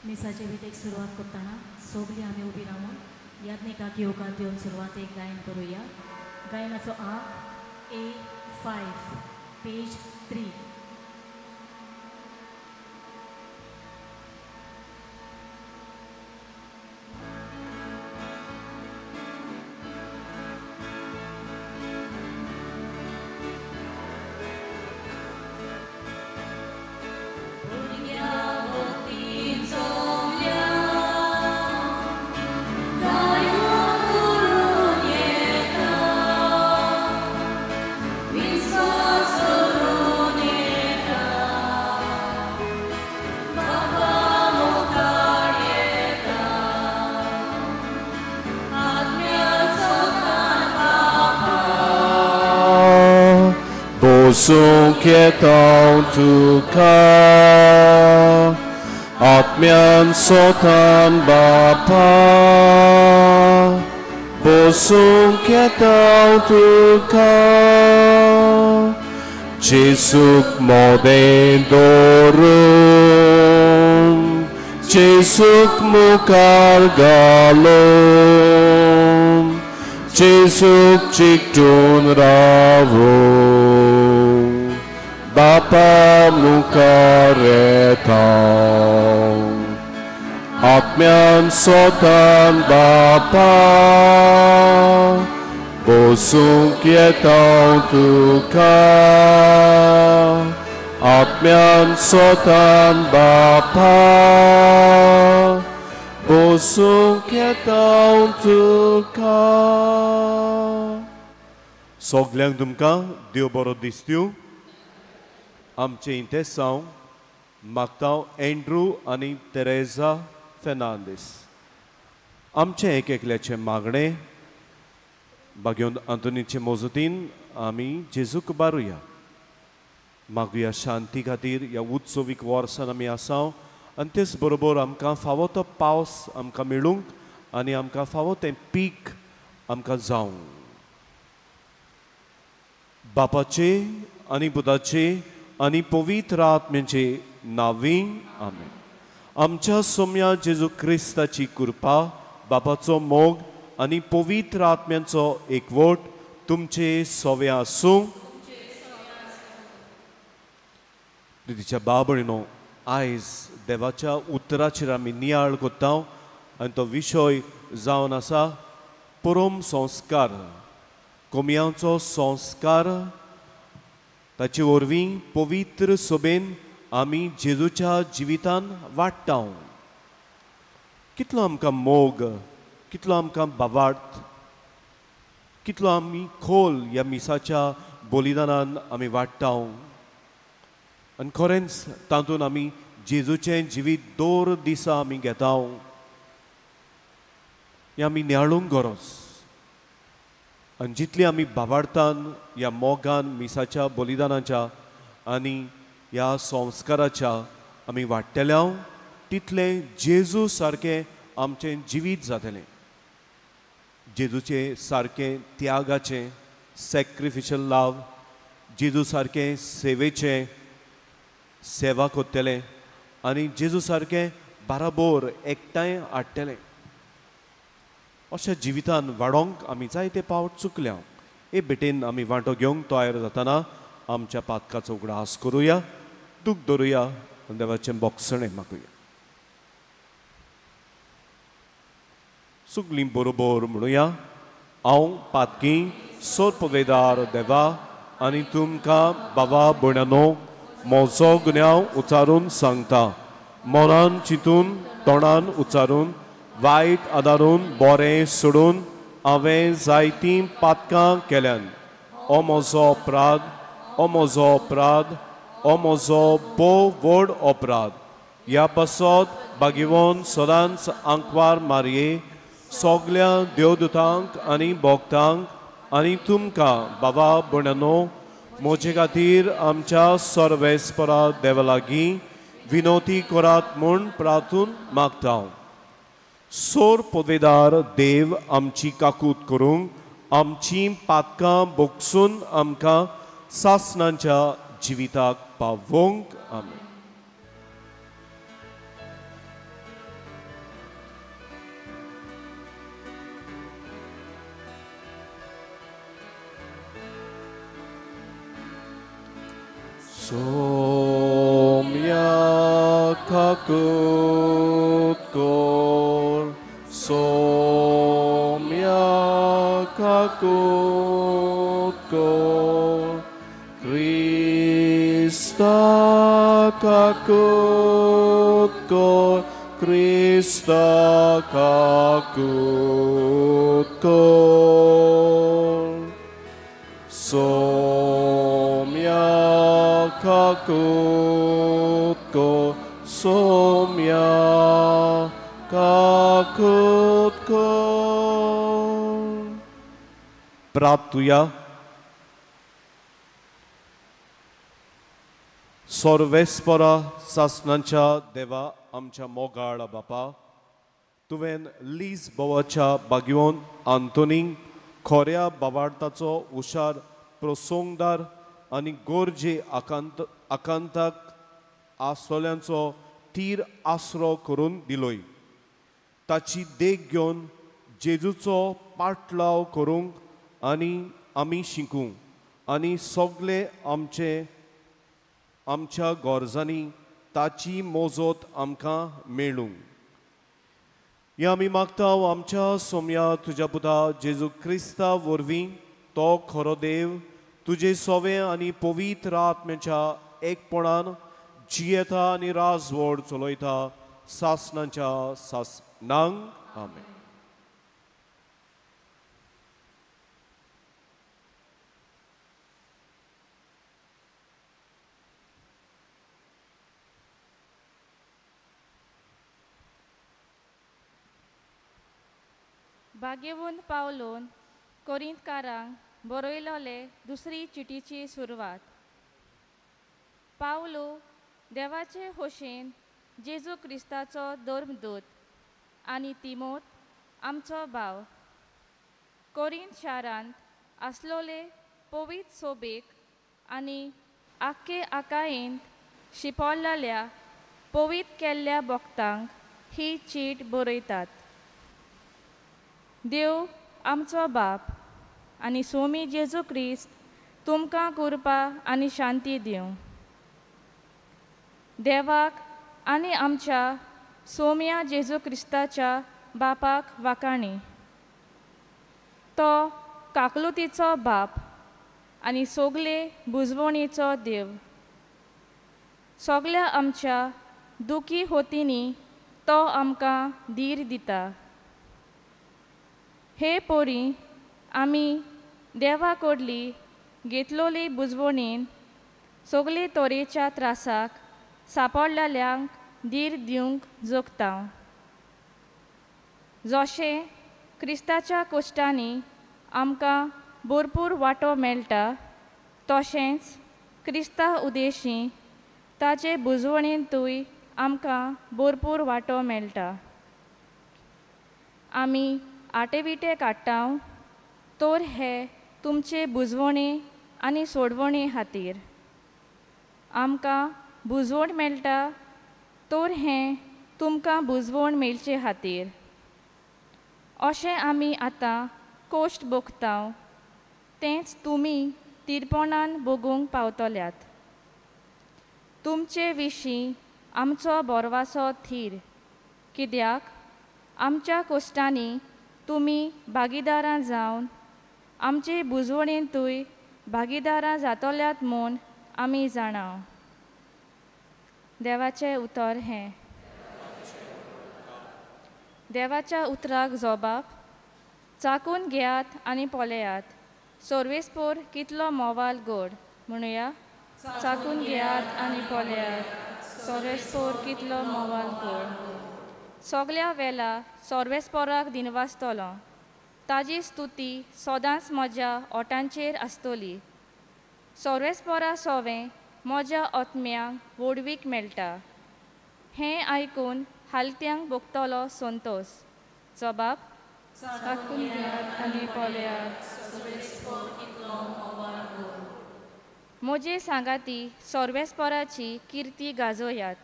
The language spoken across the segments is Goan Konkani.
मिसाचे विधेक सुरवात करतना सगळीं आमी उबी रावन याज्ञिकाक येवकार दिवन सुरवातेक गायन करुया. गायनाचो आंक A5 page 3. Bosung तुका आत्म्यान सोतान बापा बसूंक येता तुका जेसूक मोदें दवरून जेसूक मुखार घालून जेसूक चिकटून रावून बापा मुखार येता आत्म्यान सोतान बापा बसूंक येता तुका आत्म्यान सोतान बापा बसूंक येता तुका. सगल्यांक तुमकां देव बरो दिसत्यो. आमचें इंतेसांव मागता एंड्रू आनी तेरेजा फेर्नांदीस. आमचें एक एकल्याचें मागणें बागेवन आंतोनीचे मोजतीन आमी जेजूक बारुया. मागुया शांती खातीर ह्या उत्सवीक वर्सान आमी आसा आनी तेच बरोबर आमकां फावो तो पावस आमकां मेळूंक आनी आमकां फावो तें पीक आमकां जावंक. बापाचे आनी पुताचे आनी पवित्र आत्म्याचे नांवी आमेन. आमच्या सोम्या जेजू क्रिस्ताची कृपा, बापाचो मोग आनी पवित्र आत्म्यांचो एकवट तुमचे सोवे आसूं. प्रितीच्या बाबणीनो, आयज देवाच्या उतराचेर आमी नियाळ करता आनी तो विशय जावन आसा परम संस्कार, कोमियांचो संस्कार. ताचे वरवीं पवित्र सोबेन आमी जेजूच्या जिवितान वाडटा. कितलो आमकां मोग, कितलो आमकां बावार्थ, कितलो आमी खोल ह्या मिसाच्या बलिदानान आमी वाडटा आनी खरेंच तातूंत आमी जेजूचें जिवीत दर दिसा आमी घेता. हें आमी नियाळूंक गरज. आनी जितली आमी बावार्थान ह्या मोगान मिसाच्या बलिदानाच्या आनी ह्या संस्काराच्या आमी वाडटले तितलें जेजू सारकें आमचें जिवीत जातलें. जेजूचें सारकें त्यागाचें सॅक्रिफिशल लाव, जेजू सारकें सेवेचें सेवा करतलें आनी जेजू सारकें बाराबोर एकठांय हाडटलें. अशा जिवितान वाडोवंक आमी जायते पावट चुकल्या. हे भेटेन आमी वांटो घेवंक तयार जातना आमच्या पातकाचो उगडास करुया, दूख धरुया आनी देवाचें बोगसणें मागुया. सगळीं बरोबर म्हणुया, हांव पातकी सोरपवेदार देवा आनी तुमकां बाबा भयणानो म्हजो गुन्यांव उच्चारून सांगता. मनान चिंतून, तोंडान उच्चारून, वायट आदारून, बरें सोडून हांवें जायतीं पातकां केल्यान. ओ म्हजो अपराध, ओ म्हजो अपराध, ओ म्हजो भोव व्हड अपराध. ह्या पासत बागेवन सदांच आंकवार मारये सगल्या देवदूतांक आनी भक्तांक आनी तुमकां बाबा भयणानो म्हजे खातीर आमच्या सर्वेस्परा देवा लागीं विनोती करात म्हूण प्रार्थून मागता. सोर पदवेदार देव आमची काकूत करूंक आमची पातकां बोगसून आमकां सासणांच्या जिविताक पावोवंक. आमेन. सोम्या काकूत कोर, सोम्या काकूत कोर, क्रिस्ता काकूत कोर, क्रिस्ता काकूत कोर, सोम्या काकूत कोर, सोम्या काकूत कोर. प्राप्तुया सर्वेस्परा सासणाच्या देवा आमच्या मोगाळ बापा, तुवें लीज बोवाच्या बागयोन आंतोनीक खोऱ्या बावार्थाचो हुशार प्रसंगदार आनी गरजे आकांताक आसतल्यांचो थीर आसरो करून दिलोय. ताची देख घेवन जेजूचो पाटलाव करूंक आनी आमी शिकूं आनी सगळे आमचे आमच्या गरजांनी ताची मोजत आमकां मेळूं. हे आमी मागता आमच्या सोम्या तुज्या पुता जेजू क्रिस्ता वरवीं, तो खरो देव तुजे सोवे आनी पवित्र आत्म्याच्या एकपणान जियेता आनी राजवड चलयता सासणाच्या सासणांक. आमेन. भाग्यवंत पावलोन कोरिंतकारांक बरयलोले दुसरी चिटीची सुरवात. पावलो देवाचे होशेन जेजू क्रिस्ताचो धर्मदूत आनी तिमोत आमचो भाव, कोरिंत शारांत आसलोले पवित्र सोबेक आनी आख्खे आकायेंत शिपोल्लल्या पवित्र केल्ल्या भक्तांक ही चीट बरयतात. देव आमचो बाप आनी सोमी जेजू क्रिस्त तुमकां कृपा आनी शांती दिवं. देवाक आनी आमच्या सोम्या जेजू क्रिस्ताच्या बापाक वाखाणी. तो काकलुतीचो बाप आनी सोगले बुजवणेचो देव. सगल्या आमच्या दुखी होतींनी तो आमकां धीर दिता. हे पोरी आमी देवा कडली घेतलोली बुजवणेन सगले तरेच्या त्रासाक सापडलेल्यांक धीर दिवंक जोगता. जशें क्रिस्ताच्या कोश्टांनी आमकां भरपूर वांटो मेळटा, तशेंच क्रिस्ता उदेशी ताचे बुजवणेंतूय आमकां भरपूर वांटो मेळटा. आमी आटेविटे काडटा तर हे तुमचे बुजवणे आनी सोडवणे खातीर. आमकां बुजवण मेळटा तर हें तुमकां बुजवण मेळचे खातीर. अशें आमी आतां कोश्ट भोगता तेंच तुमी तिरपणान भोगूंक पावतल्यात. तुमचे विशीं आमचो बोरवासो थीर, कित्याक आमच्या कोश्टांनी तुमी भागीदारां जावन आमचे बुजवणेंतूय भागीदारां जातल्यात म्हूण आमी जाणा. देवाचें उतर हें. देवाच्या उतराक जोबाप चाकून घेयात आनी पळयात सर्वेस्पोर कितलो मोवाल गोड. म्हणुया, चाकून घेयात आनी पळयात सर्वेस्पोर कितलो मोवाल गोड. सगल्या वेला सर्वेस्पोराक दिनवासतलो, ताजी स्तुती सदांच म्हज्या ओठांचेर आसतली. सर्वेस्पोरा सोवें म्हज्या आत्म्यांक व्हडवीक मेळटा. हें आयकून हालत्यांक भोगतलो संतोस. जबाब चाकून घेयात आनी पळयात. म्हजे सांगाती सर्वेस्पोराची किर्ती गाजोयात,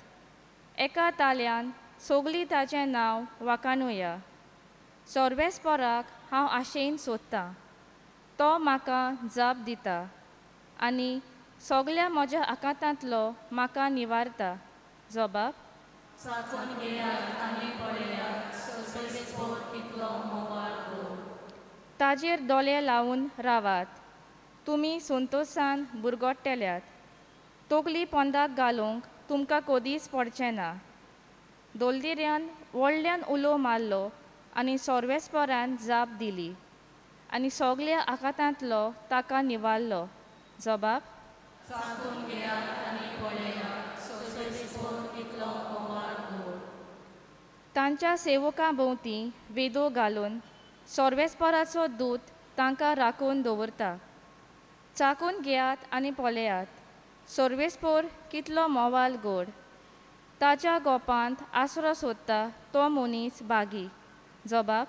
एका ताल्यान सगलीं ताचें नांव वाखाणुया. सर्वेस्पोराक हांव आशेन सोदतां, तो म्हाका जाप दिता आनी सगल्या म्हज्या आकांतांतलो म्हाका निवारता. जबाब. चाखून घेयात आनी पळयात सर्वेस्पोर कितलो मोवाळ गोड. ताजेर दोळे लावन रावात, तुमी संतोशान बुरगट्टेल्यात. तकली पोंदाक घालूंक तुमकां कदीच पडचें ना. दलदिऱ्यान व्हडल्यान उलो मारलो आनी सर्वेस्परान जाप दिली आनी सगल्या आकांतांतलो ताका निवारलो. जबाब. चाखून घेयात आनी पळयात सर्वेस्पोर कितलो मोवाळ गोड. तांच्या सेवकां भोंवती वेदो घालून सर्वेस्पराचो दूत तांकां राखून दवरता. चाखून घेयात आनी पळयात सर्वेस्पोर कितलो मोवाल गोड. ताच्या गोपांत आसरो सोदता तो मनीस भागी. जबाब.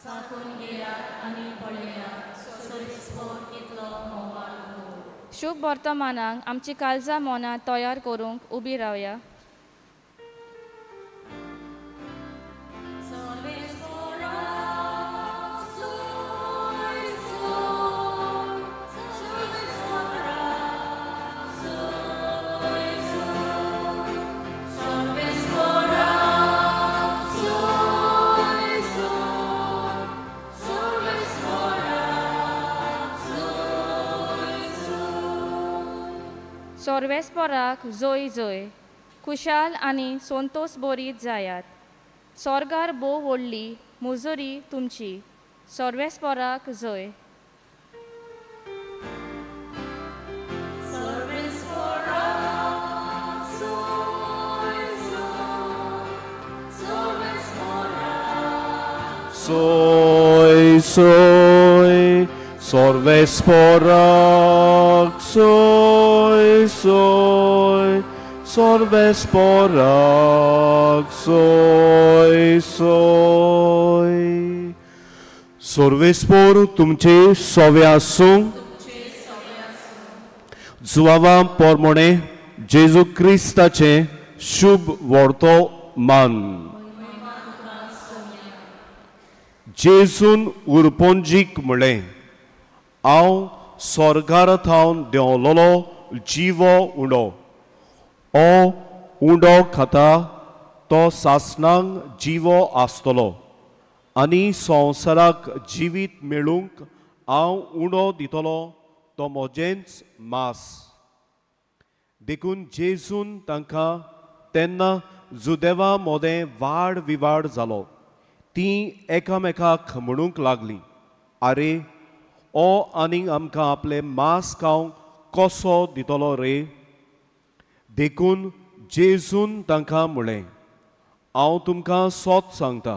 चाखून घेयात आनी पळयात सर्वेस्पोर कितलो मोवाळ गोड. शुभ वर्तमानाक आमची काळजां मनां तयार करूंक उबी रावया. सर्वेस्पराक जोय जोय, खुशाल आनी संतोष बरीत जायात. सोर्गार भोव व्हडली मुजुरी तुमची. सर्वेस्पराक जोय. Soy, soy, सर्वेस्पराक soy, soy, सर्वेस्पराक soy, soy. सर्वेस्पोर तुमचे सवे आसूं. जुवावा पोरमोणे जेजू क्रिस्ताचें शुभ वर्तो मान. जेजून उरपोंजीक म्हळें, हांव स्वर्गार थावन देंवलोलो जिवो उंडो. हो उंडो खाता तो सासणांक जिवो आसतलो आनी संवसाराक जिवीत मेळूंक हांव उंडो दितलो तो म्हजेंच मास. देखून जेजून तांकां तेन्ना जुदेवा मोदें वाड विवाड जालो. तीं एकामेकाक म्हणूंक लागलीं, आरे ओ आनीक आमकां आपलें मांस खावंक कसो दितलो रे? देखून जेजून तांकां म्हळें, हांव तुमकां सोत सांगता,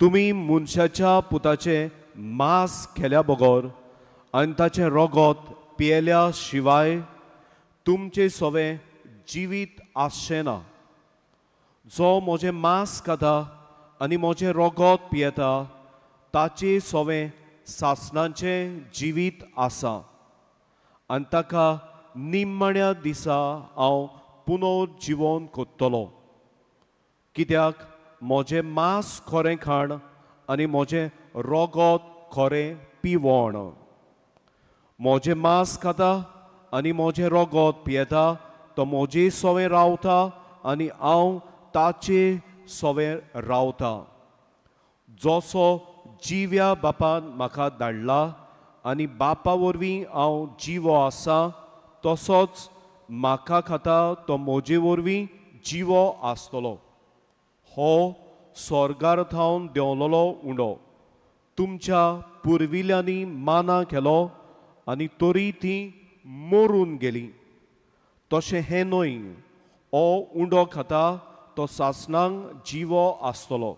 तुमी मनशाच्या पुताचें मांस खेल्या बगर आनी ताचें रगत पियेल्या शिवाय तुमचें सवें जिवीत आसचें ना. जो म्हजें मांस खाता आनी म्हजें रगत पियेता ताचें सवें सासणाचें जिवीत आसा आनी ताका निमण्या दिसा हांव पुनर्जिवन करतलो. कित्याक म्हजें मांस खरें खाण आनी म्हजें रगत खरें पिवण. म्हजें मांस खाता आनी म्हजें रगत पियेता तो म्हजे सवें रावता आनी हांव ताचे सवें रावता. जसो जिव्या बापान म्हाका धाडला आनी बापा वरवीं हांव जिवो आसा तसोच म्हाका खाता तो म्हजे वरवीं जिवो आसतलो. हो स्वर्गार थावन देंवलोलो उंडो तुमच्या पुर्विल्यांनी माना केलो आनी तरी तीं मरून गेलीं. तशें हें न्हय, हो उंडो खाता तो सासणांक जिवो आसतलो.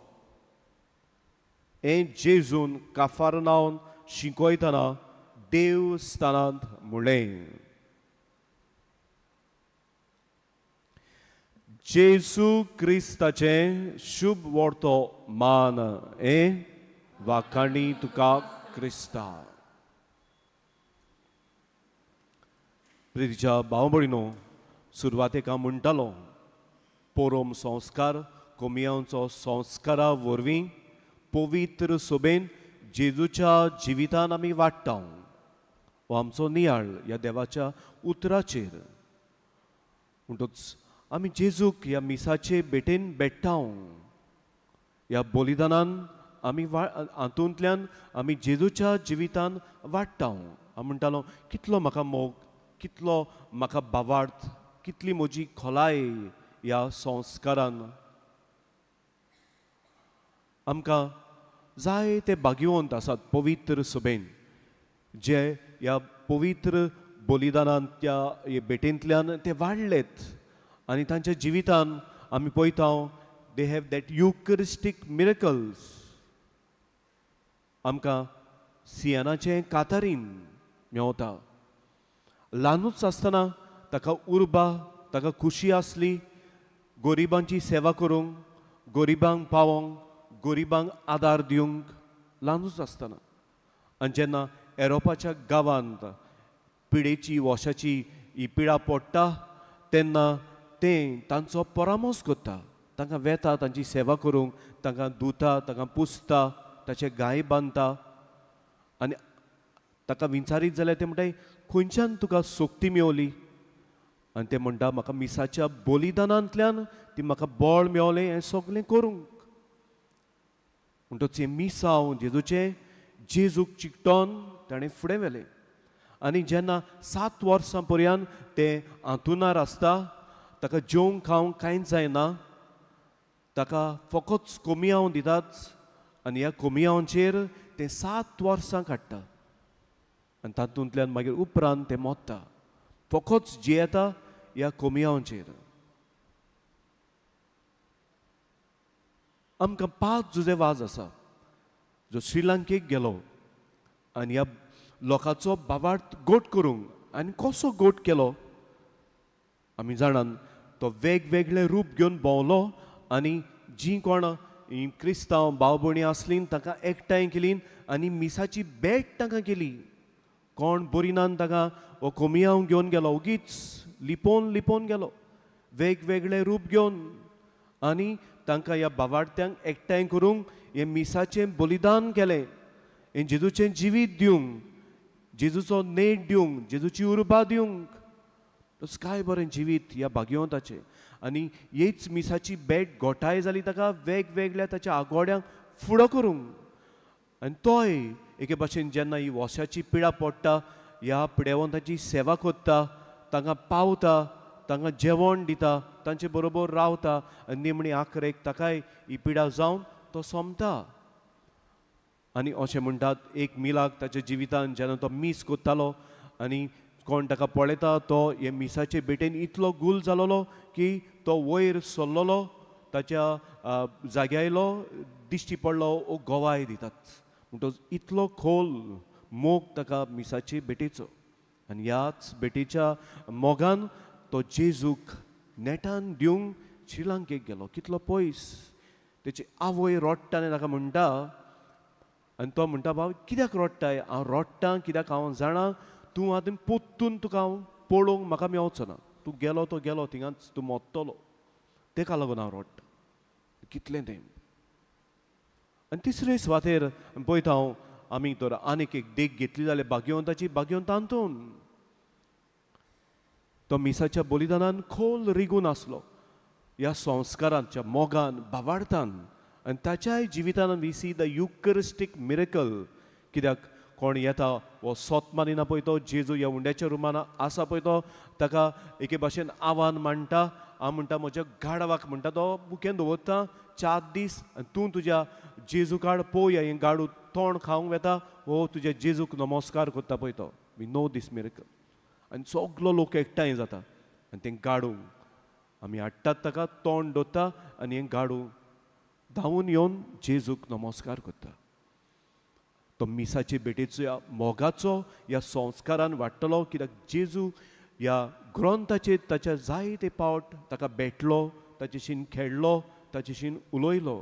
हें जेजून काफारनावन शिकयतना देवस्थानांत म्हणलें. जेजू क्रिस्ताचें शुभ वर्तो मान हें वाखाणी तुका क्रिस्ता. प्रितीच्या भाव भयणीनो, सुरवातेक हांव म्हणटालो, पोरोम संस्कार कोमियांचो संस्कारा वरवीं पवित्र सोबेन जेजूच्या जिवितान आमी वाडटा. हो आमचो नियाळ ह्या देवाच्या उतराचेर. म्हणटच आमी जेजूक ह्या मिसाचे भेटेन भेट्टाव, ह्या बलिदानान आमी हातूंतल्यान आमी जेजूच्या जिवितान वाडटाव. हांव म्हणटालो कितलो म्हाका मोग, कितलो म्हाका भावार्थ, कितली म्हजी खोलाय ह्या संस्कारान. आमकां जायते भाग्यवंत आसात पवित्र सभेन, जे ह्या पवित्र बलिदानान त्या भेटेंतल्यान ते वाडलेत आनी तांच्या जिवितान आमी पळयता they have that Eucharistic miracles. आमकां सियानाचें कातारीन मेवता. ल्हानूच आसतना ताका उर्बा, ताका खुशी आसली गरिबांची सेवा करूंक, गरिबांक पावोंक, गरिबांक आदार दिवंक ल्हानूच आसतना. आनी जेन्ना एरोपाच्या गांवांत पिडेची वशाची ही पिडा पडटा तेन्ना तें तांचो परामर्श करता, तांकां वेता तांची सेवा करूंक, तांकां धुता, तांकां पुसता, ताचे गाय बांदता. आनी ताका विचारीत जाल्यार ते म्हणटा खंयच्यान तुका शक्ती मेवली? आनी ते म्हणटा म्हाका मिसाच्या बलिदानांतल्यान ती म्हाका बळ मेवलें हें सगळें करूंक. म्हणटच हें मिसांव जेजूचें जेजूक चिकटोन ताणें फुडें व्हेलें. आनी जेन्ना 7 वर्सां पर्यंत तें आंतुणार आसता, ताका जेवंक खावंक कांयच जायना, ताका फकत कोमियांव दितात आनी ह्या कोमियांवचेर तें 7 वर्सां काडटा आनी तातूंतल्यान मागीर उपरांत तें मोत्ता, फकत जियेता ह्या कोमियांवचेर. आमकां 5 जुजे वाज आसा जो श्रीलंकेक गेलो आनी ह्या लोकांचो भावार्थ गोट करूंक. आनी कसो गोट केलो आमी जाणान, तो वेगवेगळे रूप घेवन भोंवलो आनी जीं कोण क्रिस्तांव भाव भयणी आसलीं तांकां एकठांय केलीं आनी मिसाची भेट तांकां केली. कोण बरी नान ताका हो कोमियांव घेवन गेलो, ओगीच लिपोवन लिपोवन गेलो वेगवेगळे रूप घेवन आनी तांकां ह्या भावार्थ्यांक एकठांय करूंक हें मिसाचें बलिदान केलें, हें जेजूचें जिवीत दिवंक, जेजूचो नेट दिवंक, जेजूची उर्बा दिवंक. तसो काय बरें जिवीत ह्या भाग्यवंताचें. आनी हेच मिसाची भेट गोठाय जाली ताका वेगवेगळ्या ताच्या आगोड्यांक फुडो करूंक. आनी तोय एके भाशेन जेन्ना ही वशाची पिडा पडटा ह्या पिडेवंताची सेवा करता, तांकां पावता, तांकां जेवण दिता, तांचे बरोबर रावता आनी निमणी आखरेक ताकाय ही पिडा जावन तो सोंपता. आनी अशें म्हणटात एक मिलाक ताच्या जिवितान जेन्ना तो मीस करतालो आनी कोण ताका पळयता तो हे मिसाचे भेटेन इतलो गुल जालोलो की तो वयर सरलोलो, ताच्या जाग्या आयलो, दिश्टी पडलो, ओ गोवाय दितात. म्हणटच इतलो खोल मोग ताका मिसाचे भेटेचो. आनी ह्याच भेटेच्या मोगान तो जेजूक नेटान दिवंक श्रीलंकेक गेलो, कितलो पयस. तेची आवय रोडटा आनी ताका म्हणटा, आनी तो म्हणटा भाव कित्याक रोडटाय? हांव रोडटा कित्याक हांव जाणा तूं आतां पोत्तून तुका हांव पळोवंक म्हाका मेवचो ना, तूं गेलो तो गेलो, थिंगाच तूं मोत्तलो, तेका लागून हांव रोडटा. कितलें तें. आनी तिसरे सुवातेर पळयता हांव आमी तर आनीक एक देख घेतली जाल्यार भाग्यवंताची, भाग्यवंत आंतोन तो मिसाच्या बलिदानान खोल रिगून आसलो ह्या संस्कारांच्या मोगान, भावार्थान. आनी ताच्याय जिवितान we see the Eucharistic miracle. कित्याक कोण येता हो सोत मानिना पळय तो जेजू ह्या उंड्याच्या रुमान आसा पळय तो ताका एके भाशेन आव्हान मांडटा. हांव म्हणटा म्हज्या गाडवाक म्हणटा तो बुकेन दवरता 4 दीस आनी तूं तुज्या जेजू काड पळोवया हें गाडू तोंड खावंक वेता हो तुज्या जेजूक नमस्कार करता पळय तो. We know this miracle. आनी सगलो लोक एकठांय जाता आनी तें गाडू आमी हाडटात, ताका तोंड दवरता आनी हें गाडू धांवून येवन जेजूक नमस्कार करता. तो मिसाचे भेटेचो ह्या मोगाचो ह्या संस्कारान वाडटलो कित्याक जेजू ह्या ग्रंथाचेर ताच्या जायते पावट ताका भेटलो, ताचेशीन खेळ्ळो, ताचेशीन उलयलो.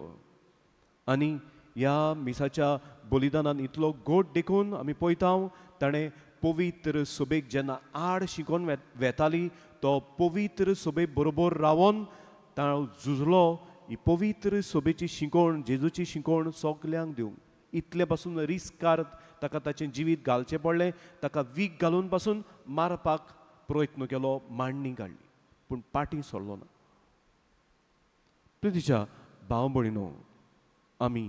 आनी ह्या मिसाच्या बलिदानान इतलो गोड देखून आमी पळयता ताणें पवित्र सभेक जेन्ना आड शिकोवन वेताली तो पवित्र सभे बरोबर रावन ताणें झुजलो ही पवित्र सभेची शिकोवण, जेजूची शिकोवण सगल्यांक दिवंक. इतले पासून रिस्कार ताका ताचें जिवीत घालचें पडलें, ताका वीख घालून पासून मारपाक प्रयत्न केलो, मांडणी काडली, पूण पाटी सरलो ना. प्रितीच्या भाव भयणीनो, आमी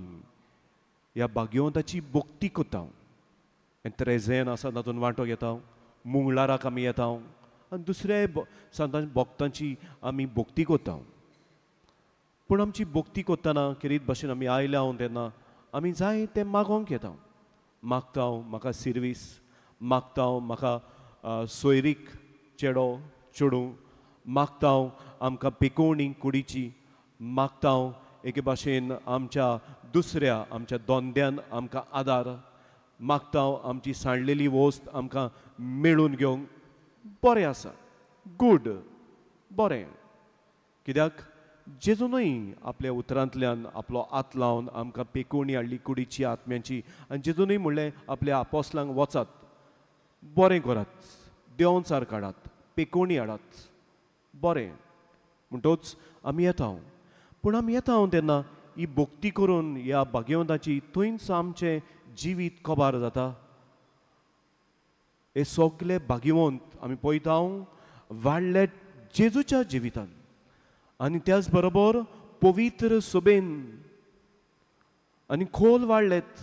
ह्या भाग्यवंताची भक्ती करता, त्रेजेन आसा तातूंत वांटो घेता, मुंगळाराक आमी येता आनी दुसऱ्या सांतां भक्तांची आमी भक्ती करता. पूण आमची भक्ती करतना खेरीत भाशेन आमी आयल्या तेन्ना आमी जाय तें मागोवंक येता. मागता म्हाका सिर्वीस, मागता म्हाका सोयरीक चेडो चेडूं, मागता आमकां पिकोवणी कुडीची, मागता एके भाशेन आमच्या दुसऱ्या आमच्या दोंद्यान आमकां आदार, मागता आमची सांडलेली वस्त आमकां मेळून घेवंक. बरें आसा, गूड, बरें. कित्याक जेजूनय आपल्या उतरांतल्यान आपलो हात लावन आमकां पेकोवणी हाडली कुडीची आत्म्याची, आनी जेजूनय म्हणलें आपल्या आपोसलांक वचात, बरें करात, देंवचार काडात, पेकोवणी हाडात, बरें. म्हणटोच आमी येता. पूण आमी येता तेन्ना ही भक्ती करून ह्या भाग्यवंताची थंयच आमचें जिवीत कबार जाता. हे सगळे भाग्यवंत आमी पळयता वाडले जेजूच्या जिवितान आनी त्याच बरोबर पवित्र सोबेन आनी खोल वाडलेत.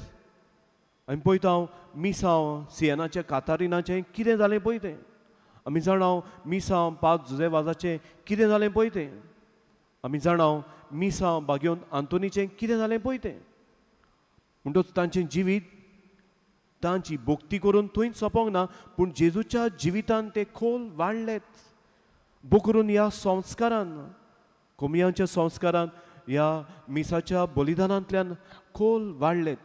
आमी पळयता मिसांव सियेनाचें कातारिनाचें कितें जालें पळय तें, आमी जाणाव मिसांव 5 जुजे वाजाचें कितें जालें पळय तें, आमी जाणाव मिसांव भाग्यवंत आंतोनीचें कितें जालें पळय तें. म्हणटच तांचें जिवीत तांची भक्ती करून थंयच सोंपोंक ना, पूण जेजूच्या जिवितान ते खोल वाडलेत. बोकरून ह्या संस्कारान, कोमियांच्या संस्कारान, ह्या मिसाच्या बलिदानांतल्यान खोल वाडलेत.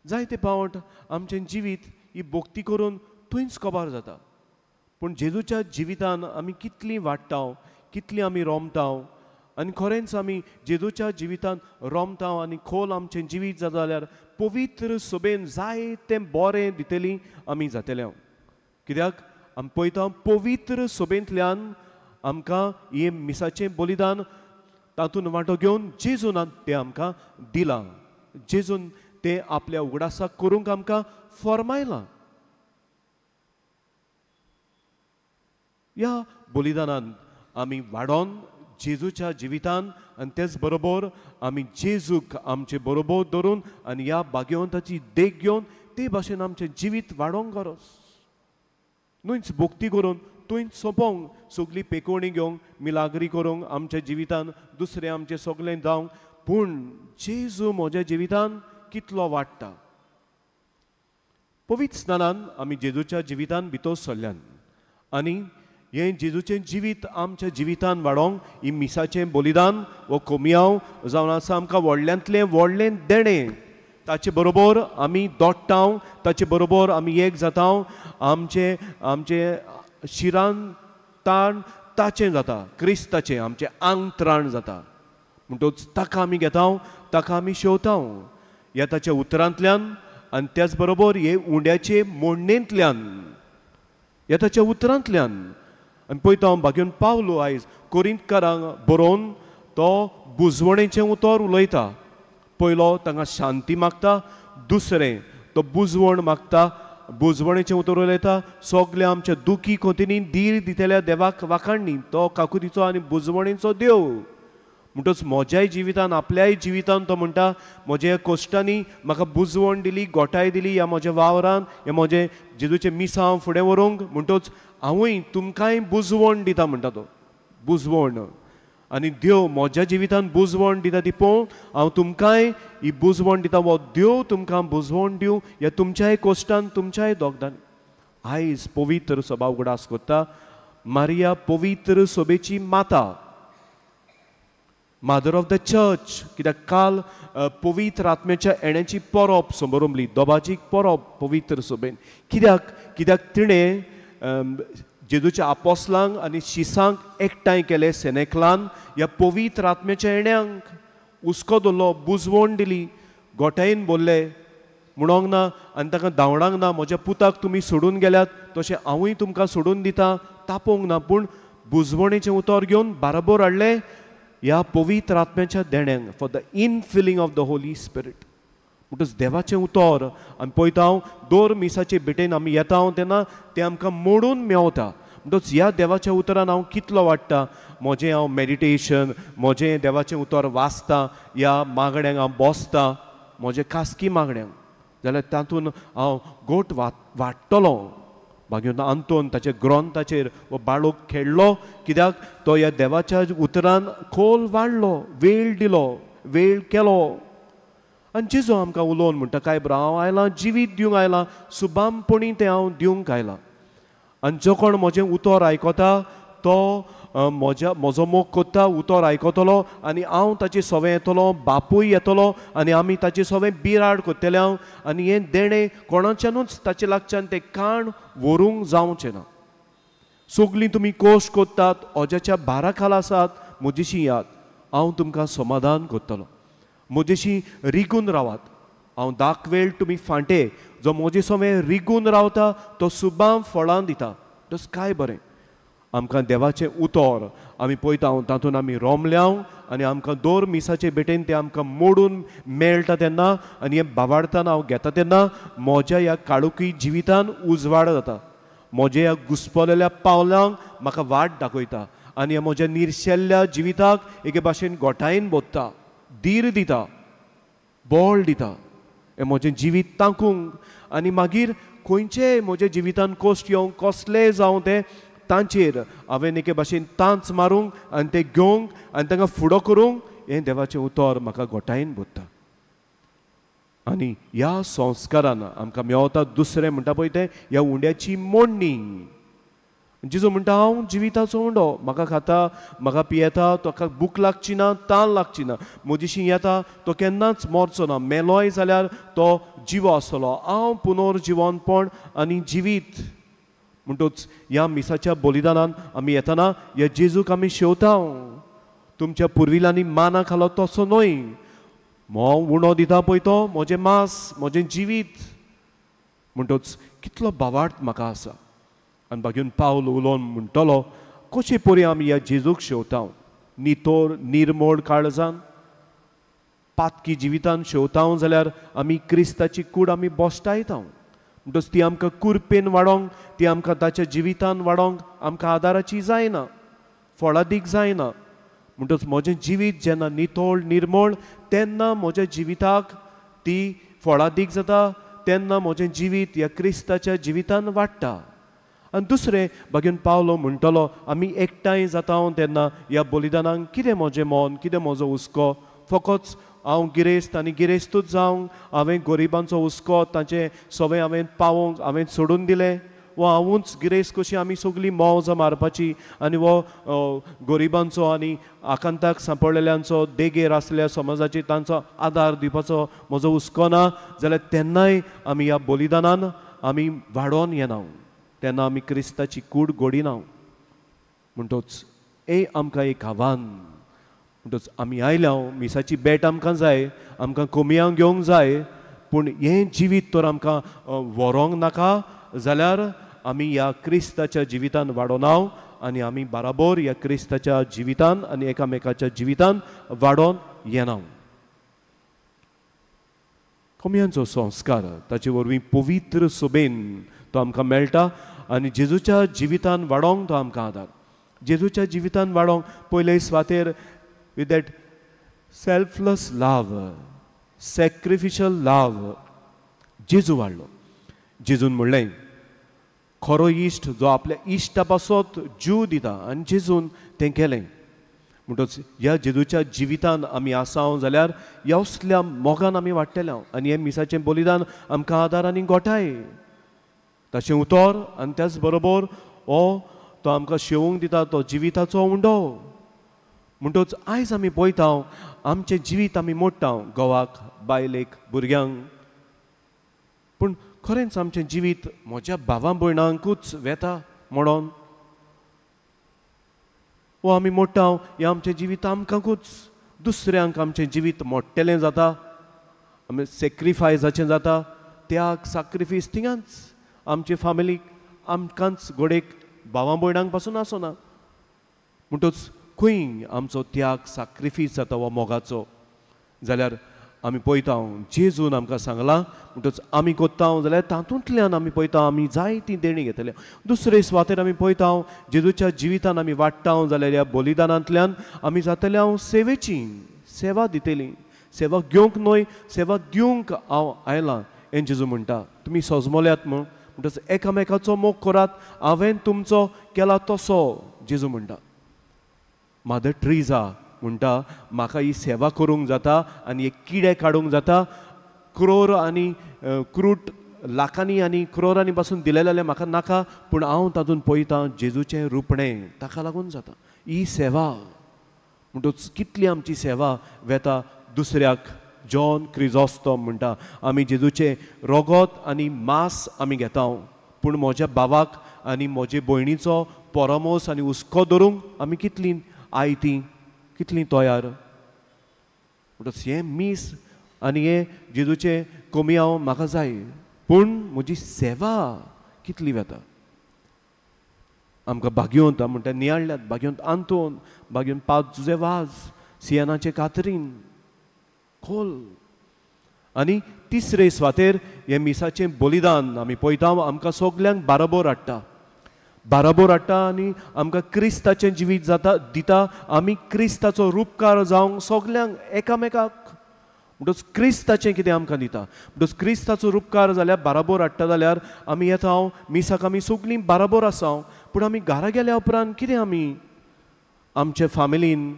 जायते पावट आमचें जिवीत ही भक्ती करून थंयच कबार जाता, पूण जेजूच्या जिवितान आमी कितलीं वाडटा, कितलीं आमी रोमता आनी खरेंच आमी जेजूच्या जिवितान रोमता आनी खोल आमचें जिवीत जाता जाल्यार पवित्र सोबेन जाय तें बरें दितली आमी जातले. कित्याक आमी पळयता पवित्र सोबेंतल्यान आमकां हें मिसाचें बलिदान तातूंत वांटो घेवन जेजून तें आमकां दिलां, जेजून तें आपल्या उगडासाक करूंक आमकां फॉर्मायलां. ह्या बलिदानान आमी वाडोन जेजूच्या जिवितान आनी तेच बरोबर आमी जेजूक आमचे बरोबर धरून आनी ह्या भाग्यवंताची देख घेवन ते भाशेन आमचें जिवीत वाडोवंक गरज. न्हूच भक्ती करून थंयच सोंपोवंक, सगली पेकोवणी घेवंक, मिलाग्री करूंक आमच्या जिवितान, दुसरें आमचें सगळें जावंक, पूण जेजू म्हज्या जिवितान कितलो वाडटा. पवित्र स्नानान आमी जेजूच्या जिवितान भितर सरल्यान आनी हें जेजूचें जिवीत आमच्या जिवितान वाडोवंक ही मिसाचें बलिदान वो कोमियांव जावन आसा आमकां व्हडल्यांतलें व्हडलें देणें. ताचे बरोबर आमी दोट्टाव, ताचे बरोबर आमी एक जाता, आमचें आमचें शिरान ताण ताचें जाता, क्रिस्ताचें आमचें आंग त्राण जाता. म्हणटच ताका आमी घेता, ताका आमी शेवता ह्या ताच्या उतरांतल्यान आनी त्याच बरोबर हे उंड्याचे मोडणेंतल्यान, ह्या ताच्या उतरांतल्यान. आनी पळयता हांव भाग्योन पावलो आयज कोरिंतकारांक बरोवन तो बुजवणेचें उतर उलयता. पयलो तांकां शांती मागता, दुसरें तो बुजवण मागता, बुजवणेचें उतर उलयता. सगळ्या आमच्या दुखी खोतींनी धीर दितल्या देवाक वाखाणणी, तो काकुतीचो आनी बुजवणेचो देव. म्हणटच म्हज्याय जिवितान, आपल्याय जिवितान तो म्हणटा म्हज्या कश्टांनी म्हाका बुजवण दिली, गोठाय दिली ह्या म्हज्या वावरान, ह्या म्हजें जेजूचें मिसांव फुडें व्हरूंक. म्हणटच हांवूय तुमकांय बुजवण दिता म्हणटा तो, बुजवण. आनी देव म्हज्या जिवितान बुजवण दिता ती पळोवन हांव तुमकांय ही बुजवण दिता, वो देव तुमकां बुजवण दिवं ह्या तुमच्याय कश्टान, तुमच्याय दोगदान. आयज पवित्र सभा उगडास करता मारिया पवित्र सभेची माता, मादर ऑफ the church. कित्याक काल पवित्र आत्म्याच्या येण्याची परब समरंबली, दोबाजीक परब पवित्र सभेन. कित्याक कित्याक तिणें जेजूच्या आपोसलांक आनी शिसांक एकठांय केले सेनेकलान ह्या पवित्र आत्म्याच्या येण्यांक हुस्को दवरलो, बुजवण दिली, गोठायेन बोल्ले म्हणोंक ना आनी ताका धांवडांक ना, म्हज्या पुताक तुमी सोडून गेल्यात तशें हांवूय तुमकां सोडून दिता, तापोवंक ना, पूण बुजवणेचें उतर घेवन बाराबोर हाडलें ह्या पवित्र आत्म्याच्या देण्यांक, for the infilling of the Holy Spirit. म्हणटच देवाचें उतर आमी पळयता दर मिसाचे भेटेन आमी येता तेन्ना तें आमकां मोडून मेवता. म्हणटच ह्या देवाच्या उतरान हांव कितलो वाडटा, म्हजें हांव मेडिटेशन, म्हजें देवाचें उतर वाचता, ह्या मागण्यांक हांव बसता, म्हजें खासगी मागण्यांक, जाल्यार तातूंत हांव गोट वाडटलो. मागीर आंतोन ताच्या ग्रंथाचेर हो बाळोक खेळ्ळो, कित्याक तो ह्या देवाच्या उतरान खोल वाडलो, वेळ दिलो, वेळ केलो. आनी जेजू आमकां उलोवन म्हणटा काय बरो हांव आयलां जिवीत दिवंक आयलां, सुबामपणी तें हांव दिवंक आयलां. आनी जो कोण म्हजें उतर आयकता तो म्हजो मोग कोत्ता, उतर आयकतलो आनी हांव ताचे सवें येतलो, बापूय येतलो आनी आमी ताचे सवें बिराड कोत्तले हांव. आनी हें देणें कोणाच्यानूच ताचे लागच्यान तें काण व्हरूंक जावचें ना. सगलीं तुमी कोश कोत्तात, ओज्याच्या भारा खाला आसात, म्हजेशी यात, हांव तुमकां समाधान कोत्तलो. म्हजेशी रिगून रावात, हांव दाखवेळ तुमी फांटे, जो म्हजे सवें रिगून रावता तो सुबाम फळां दिता. तस काय बरें आमकां देवाचें उतर आमी पळयता तातूंत आमी रोमल्या आनी आमकां दर मिसाचे भेटेन तें आमकां मोडून मेळटा तेन्ना आनी हें बावाडताना हांव घेता तेन्ना म्हज्या ह्या काळोखी जिवितान उजवाड जाता, म्हज्या ह्या घुस्पलेल्या पावलांक म्हाका वाट दाखयता आनी म्हज्या निर्शेल्ल्या जिविताक एके भाशेन गोठायेन बोत्ता, धीर दिता, बळ दिता, हें म्हजें जिवीत तांकूंक. आनी मागीर खंयचेय म्हज्या जिवितान कश्ट येवंक कसलेय जावं तें तांचेर हांवें एके भाशेन तांच मारूंक आनी तें घेवंक आनी तांकां फुडो करूंक हें देवाचें उतर म्हाका गोठायेन बोत्ता. आनी ह्या संस्कारान आमकां मेवता दुसरें म्हणटा पळय तें ह्या उंड्याची मोडणी. जेजू म्हणटा हांव जिविताचो उंडो, म्हाका खाता म्हाका पियेता ताका भूक लागची ना, तान लागची ना, म्हजेशी येता तो केन्नाच मरचो ना, मेलोय जाल्यार तो जिवो आसतलो, हांव पुनर्जिवनपण आनी जिवीत. म्हणटूच ह्या मिसाच्या बलिदानान आमी येतना ह्या जेजूक आमी शेवता, तुमच्या पुर्विलांनी माना खालो तसो न्हय, म्होंव उणो दिता पळय तो म्हजें मांस म्हजें जिवीत. म्हणटूच कितलो भावार्थ म्हाका आसा. आनी बागेवन पावल उलोवन म्हणटलो कशे परी आमी ह्या जेजूक शेवता, नितोर निर्मोळ काळजान पातकी जिवितान शेवता जाल्यार आमी क्रिस्ताची कूड आमी बोस्टायता. म्हणटच ती आमकां कुरपेन वाडोवंक, ती आमकां ताच्या जिवितान वाडोवंक आमकां आदाराची जायना, फळादीक जायना. म्हणटच म्हजें जिवीत जेन्ना नितळ निर्मळ तेन्ना म्हज्या जिविताक ती फळादीक जाता, तेन्ना म्हजें जिवीत ह्या क्रिस्ताच्या जिवितान वाडटा. आनी दुसरें बागेवन पावलो म्हणटलो आमी एकठांय जाता तेन्ना ह्या बलिदानाक कितें म्हजें मन, कितें म्हजो हुस्को, फकत हांव गिरेस्त आनी गिरेस्तूच जावंक, हांवें गरिबांचो हुस्को तांचें सवें हांवें पावोवंक हांवें सोडून दिलें, वो हांवूच गिरेस्त कशी आमी सगळीं मौजां मारपाची आनी वो गरिबांचो आनी आकांताक सांपडलेल्यांचो देगेर आसल्या समाजाची तांचो आदार दिवपाचो म्हजो हुस्को ना जाल्यार तेन्नाय आमी ह्या बलिदानान आमी वाडोवन येना, तेन्ना आमी क्रिस्ताची कूड गोडिना. म्हणटच ए आमकां एक आव्हान. म्हणटच आमी आयल्या मिसाची भेट आमकां जाय, आमकां कोमियांक घेवंक जाय, पूण हें जिवीत तर आमकां व्हरोंक नाका जाल्यार आमी ह्या क्रिस्ताच्या जिवितान वाडोना आनी आमी बराबर ह्या क्रिस्ताच्या जिवितान आनी एकामेकाच्या जिवितान वाडोवन येना. कोमियांचो संस्कार ताचे वरवीं पवित्र सोबेन तो आमकां मेळटा आनी जेजूच्या जिवितान वाडोवंक तो आमकां आदार. जेजूच्या जिवितान वाडोवंक पयले सुवातेर with that selfless love, sacrificial love जेजू वाडलो. जेजून म्हणलें खरो इश्ट जो आपल्या इश्टा पासत जीव दिता आनी जेजून तें केलें. म्हणटच ह्या जेजूच्या जिवितान आमी आसा जाल्यार ह्या असल्या मोगान आमी वाडटले आनी हें मिसाचें बलिदान आमकां आदार आनी गोठाय ताचें उतर आनी त्याच बरोबर हो तो आमकां शेवंक दिता तो जिविताचो उंडो. म्हणटच आयज आमी पळयता आमचें जिवीत आमी मोडटा घोवाक, बायलेक, भुरग्यांक, पूण खरेंच आमचें जिवीत म्हज्या भावा भयणांकूच वेता म्हणून वो आमी मोडटा हें आमचें जिवीत आमकांकूच, दुसऱ्यांक आमचें जिवीत मोडटलें जाता, आमी सेक्रिफायसाचें जाता, त्याग साक्रिफीस थिंगाच आमचे फामिलीक आमकांच घोडेक भावा भयणांक पासून आसना. म्हणटच खंय आमचो त्याग साक्रिफीस जाता हो मोगाचो जाल्यार आमी पळयता जेजून आमकां सांगलां म्हणटच आमी कोत्ता जाल्यार तातूंतल्यान आमी पळयता आमी जायतीं देणीं घेतले. दुसरे सुवातेर आमी पळयता जेजूच्या जिवितान आमी वाडटा जाल्यार ह्या बलिदानांतल्यान आमी जातले हांव सेवेची सेवा दितली. सेवा घेवंक न्हय, सेवा दिवंक हांव आयलां हें जेजू म्हणटा. तुमी सजमल्यात म्हूण म्हणटच एकामेकाचो मोग करात, हांवें तुमचो केला तसो जेजू म्हणटा. मदर ट्रिजा म्हणटा म्हाका ही सेवा करूंक जाता आनी एक किडे काडूंक जाता. क्रोर आनी क्रूट लाखांनी आनी क्रोरांनी पासून दिलें जाल्यार म्हाका नाका, पूण हांव तातूंत पळयतां जेजूचें रुपणें, ताका लागून जाता ही सेवा. म्हणटच कितली आमची सेवा वेता दुसऱ्याक. जॉन क्रिजोस्तोम म्हणटा आमी जेजूचें रोगोत आनी मांस आमी घेता, पूण म्हज्या भावाक आनी म्हजे भयणीचो परामोस आनी हुस्को धरूंक आमी कितलीं आयतीं, कितलीं तयार. म्हणटच हें मीस आनी हें जेजूचें कमी हांव म्हाका जाय, पूण म्हजी सेवा कितली वेता. आमकां भाग्योंत म्हणटा नियाळ्ळ्यात, भाग्योंत आंतोन, भाग्योंत पाद जुजे वाज, सियानाचे कातरीन खोल. आनी तिसरे सुवातेर हें मिसाचें बलिदान आमी पळयता आमकां सगल्यांक बाराबोर हाडटा, बाराबोर हाडटा आनी आमकां क्रिस्ताचें जिवीत जाता दिता. आमी क्रिस्ताचो रुपकार जावंक सगल्यांक एकामेकाक. म्हणटच क्रिस्ताचें कितें आमकां दिता. म्हणटच क्रिस्ताचो रुपकार जाल्यार बाराबोर हाडटा जाल्यार आमी येता हांव मिसाक आमी सगलीं बाराबोर आसा, पूण आमी घरा गेल्या उपरांत कितें आमी आमचे फामिलीन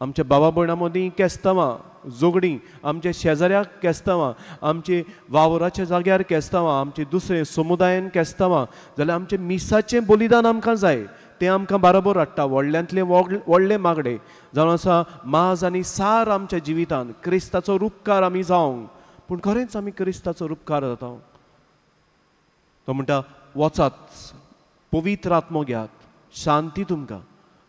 आमच्या बाबा भयणां मदीं केस्तांवां झगडीं, आमच्या शेजाऱ्याक केस्तांवां, आमचे वावराच्या जाग्यार केस्तांवां, आमचे दुसरे समुदायान केस्तांवां जाल्यार आमचें मिसाचें बलिदान आमकां जाय. तें आमकां बाराबोर हाडटा. व्हडल्यांतलें व्हडलें मागणें जावन आसा माज आनी सार आमच्या जिवितान क्रिस्ताचो रुपकार आमी जावंक, पूण खरेंच आमी क्रिस्ताचो रुपकार जाता. तो म्हणटा वचात, पवित्र आत्मो घेयात, शांती तुमकां,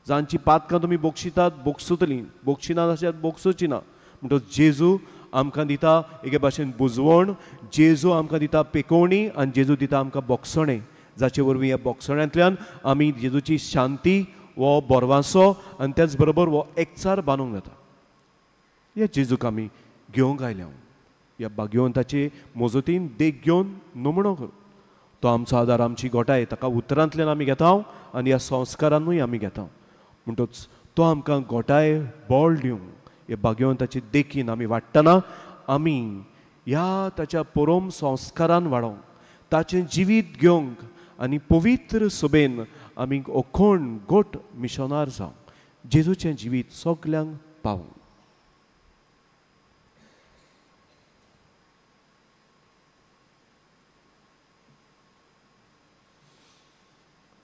जांची पातकां तुमी बोगशितात बोगसुतलीं, बोगशिना जाल्यार बोगसुची ना. म्हणटच जेजू आमकां दिता एके भाशेन बुजवण, जेजू आमकां दिता पेकोवणी आनी जेजू दिता आमकां बोगसणें, जाचे वरवीं ह्या बोगसण्यांतल्यान आमी जेजूची शांती वो बोरवासो आनी त्याच बरोबर हो एकचार बांदूंक जाता. ह्या जेजूक आमी घेवंक आयल्या, ह्या भाग्यवंताचे मजतीन देख घेवन नमणो करूं. तो आमचो आदार, आमची गोठाय, ताका उतरांतल्यान आमी घेता आनी ह्या संस्कारानूय आमी घेता. म्हणटच तो आमकां गोठाय बळ दिवंक ह्या भाग्यवंताचे देखीन आमी वाडटना आमी ह्या ताच्या परम संस्कारान वाडोवंक, ताचें जिवीत घेवंक आनी पवित्र सभेन आमी ओखोण गोट मिशनार जावंक, जेजूचें जिवीत सगल्यांक पावोवंक.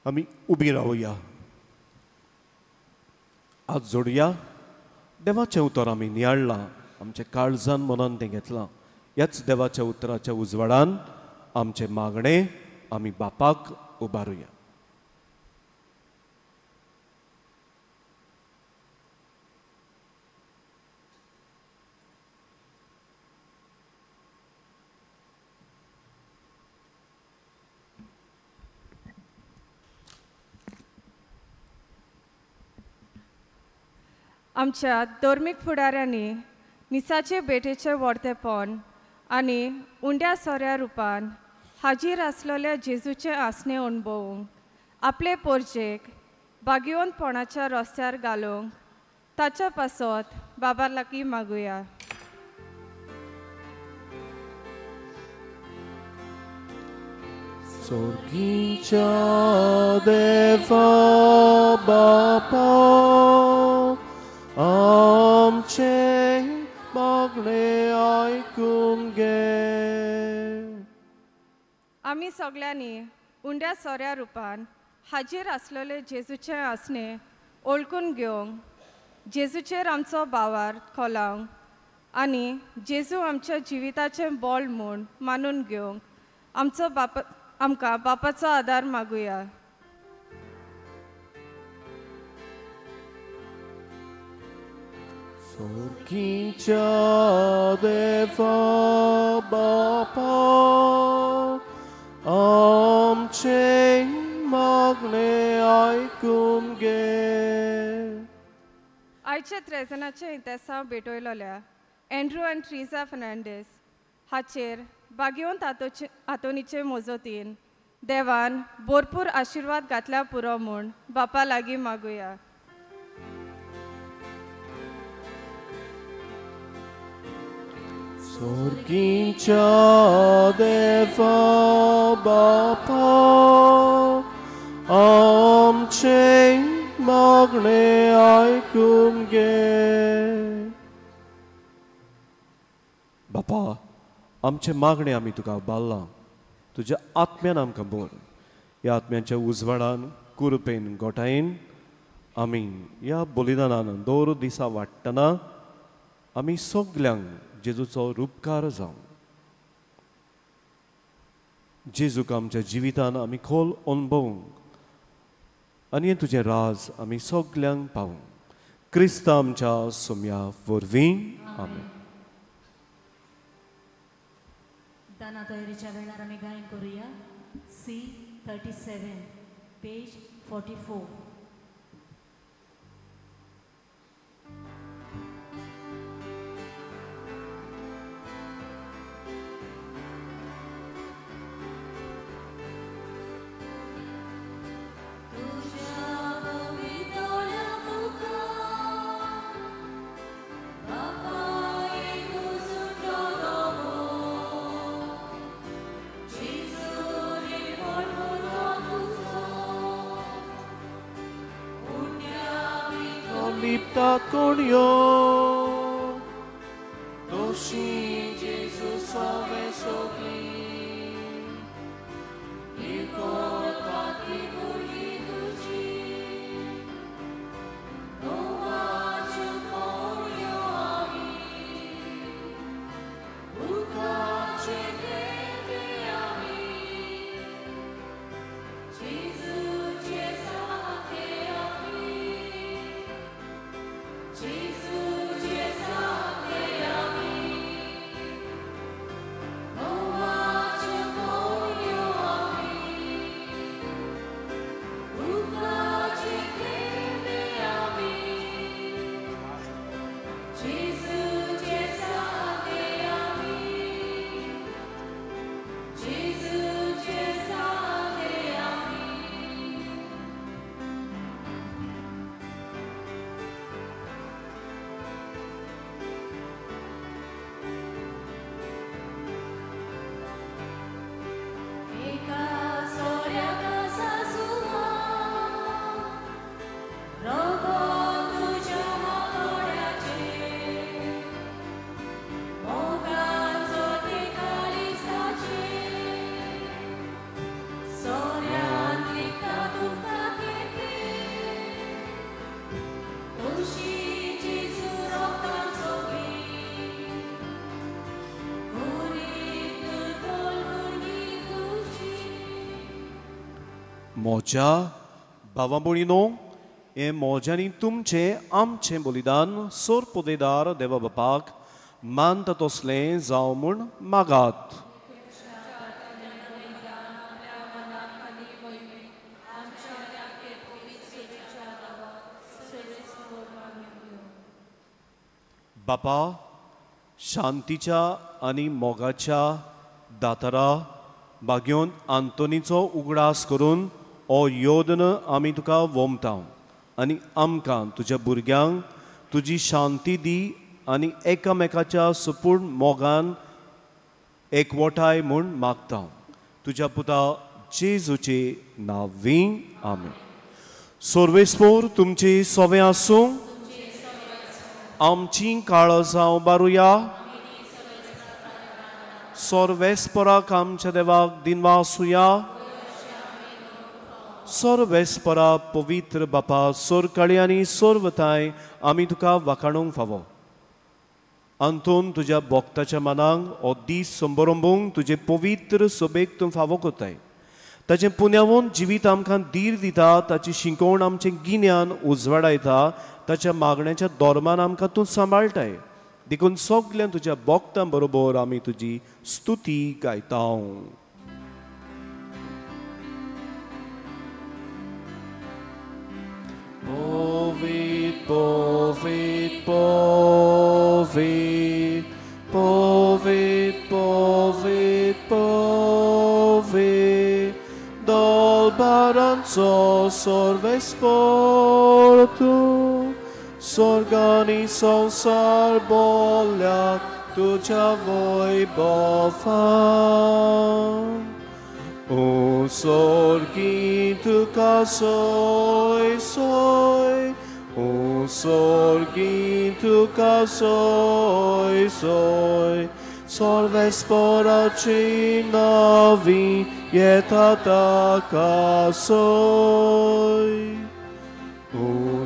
आमी उबी रावया, आज जोडया. देवाचें उतर आमी नियाळ्ळां, आमच्या काळजान मनान तें घेतलां. ह्याच देवाच्या उतराच्या उजवाडान आमचें मागणें आमी बापाक उबारुया. आमच्या धर्मीक फुडाऱ्यांनी मिसाचे भेटेचें व्हडतेपण आनी उंड्या सोऱ्या रुपान हाजीर आसलेल्या जेजूचें आसणें अणभवूंक, आपले पोरजेक भाग्यवंतपणाच्या रस्त्यार घालूंक ताच्या पासत बाबा लागीं मागुया. सोर्गीच्या देवा बापा, आमचें मागणें आयकून घे. आमी सगल्यांनी उंड्या सोऱ्या रुपान हाजीर आसलेले जेजूचें आसणें ओळखून घेवंक, जेजूचेर आमचो भावार्थ खोलावंक आनी जेजू आमच्या जिविताचें बळ म्हूण मानून घेवंक आमचो बाप आमकां बापाचो आदार मागुया. सोर्गीच्या देवा बापा, आमचें मागणें आयकून घे. आयच्या त्रेजनाच्या इतिहासांत भेटयलेल्या एंड्रू आनी ट्रिजा फर्नांडीस हाचेर बागेवन आतोनीचे मोजोतीन देवान भरपूर आशिर्वाद घातल्या पुरो म्हूण बापा लागीं मागुया. स्वर्गीच्या देवा बापा आमचे मागणे आयकून घे. बापा आमचे मागणे आमी तुका बाल्लां, तुज्या आत्म्यान आमकां भर. ह्या आत्म्याच्या उजवाडान कुरपेन गोठायेन आमी ह्या बलिदानान दर दिसा वाडटना आमी सगल्यांक जेजूचो रुपकार जावं. जेजूक आमच्या जिवितान आमी खोल अणभवूंक आनी हें तुजें राज आमी सगल्यांक पावूंक. क्रिस्त आमच्या सोम्या वरवीं आमेन. दाना तयारीच्या वेळार आमी गायन करुया C 37 page 44. कोणयो दोशी जेजू सवे सगळी म्हज्या भावा भयणीनो, हें म्हज्यांनी तुमचें आमचें बलिदान सोरपोदेदार देवा बापाक मानता तसलें जावं म्हूण मागात. बापा शांतीच्या आनी मोगाच्या दातारा बागेवन आंतोनीचो उगडास करून ओ योदन आमी तुका वोमता आनी आमकां तुज्या भुरग्यांक तुजी शांती दी आनी एकामेकाच्या सुपूर्ण मोगान एकवटाय म्हूण मागता. तुज्या पुता जेजूचे नांवी आमेन. सर्वेस्पोर तुमचे सोवे आसूं. आमची काळजां उबारुया. सर्वेस्पराक आमच्या देवाक दिनवासुया. सर्वेस्परा पवित्र बापा सोरकाळी आनी सोरवताय आमी तुका वाखाणूंक फावो. अंतून तुज्या भक्ताच्या मनांक हो दीस संबरंबूंक तुजे पवित्र सोबेक तूं फावो करताय. ताचें पुण्यावून जिवीत आमकां धीर दिता, ताची शिंकोवण आमचें गिन्यान उजवाडायता, ताच्या मागण्याच्या धर्मान आमकां तूं सांबाळटाय. देखून सगल्यां तुज्या भक्तां बरोबर आमी तुजी स्तुती गायता. Povit, povit, povit, आमचो सर्वेस्पोर तूं स्वर्गानी संवसार बोल्ल्या तुज्या वैभवान. ओ स्वर्गी तुका सोय सोय, ओ स्वर्गी तुका सोय सोय, सर्वेस्पोराची नवी येता ताका सोय. ओ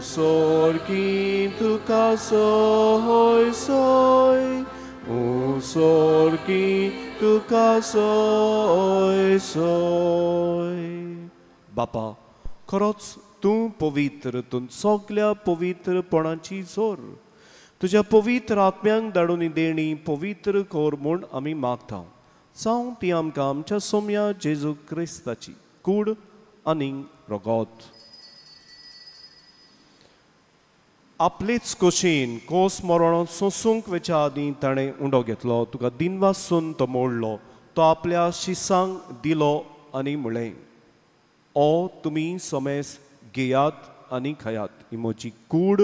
स्वर्गी तुका सोय सोय, ओ स्वर्गी तुका सोय सोय. बापा खरोच तूं पवित्र, तूं सगल्या पवित्रपणाची जोर. तुज्या पवित्र आत्म्यांक धाडून देणी पवित्र कर म्हूण आमी मागता. जावं ती आमकां आमच्या सोम्या जेजू क्रिस्ताची कूड आनी रगत. आपलेच कशेन कोस मरण सोंसूंक वेच्या आदीं ताणें उंडो घेतलो, तुका दिनवासून तो मोडलो, तो आपल्या शिसांक दिलो आनी म्हणलें, ओ तुमी सोमेस घेयात आनी खायात, ही म्हजी कूड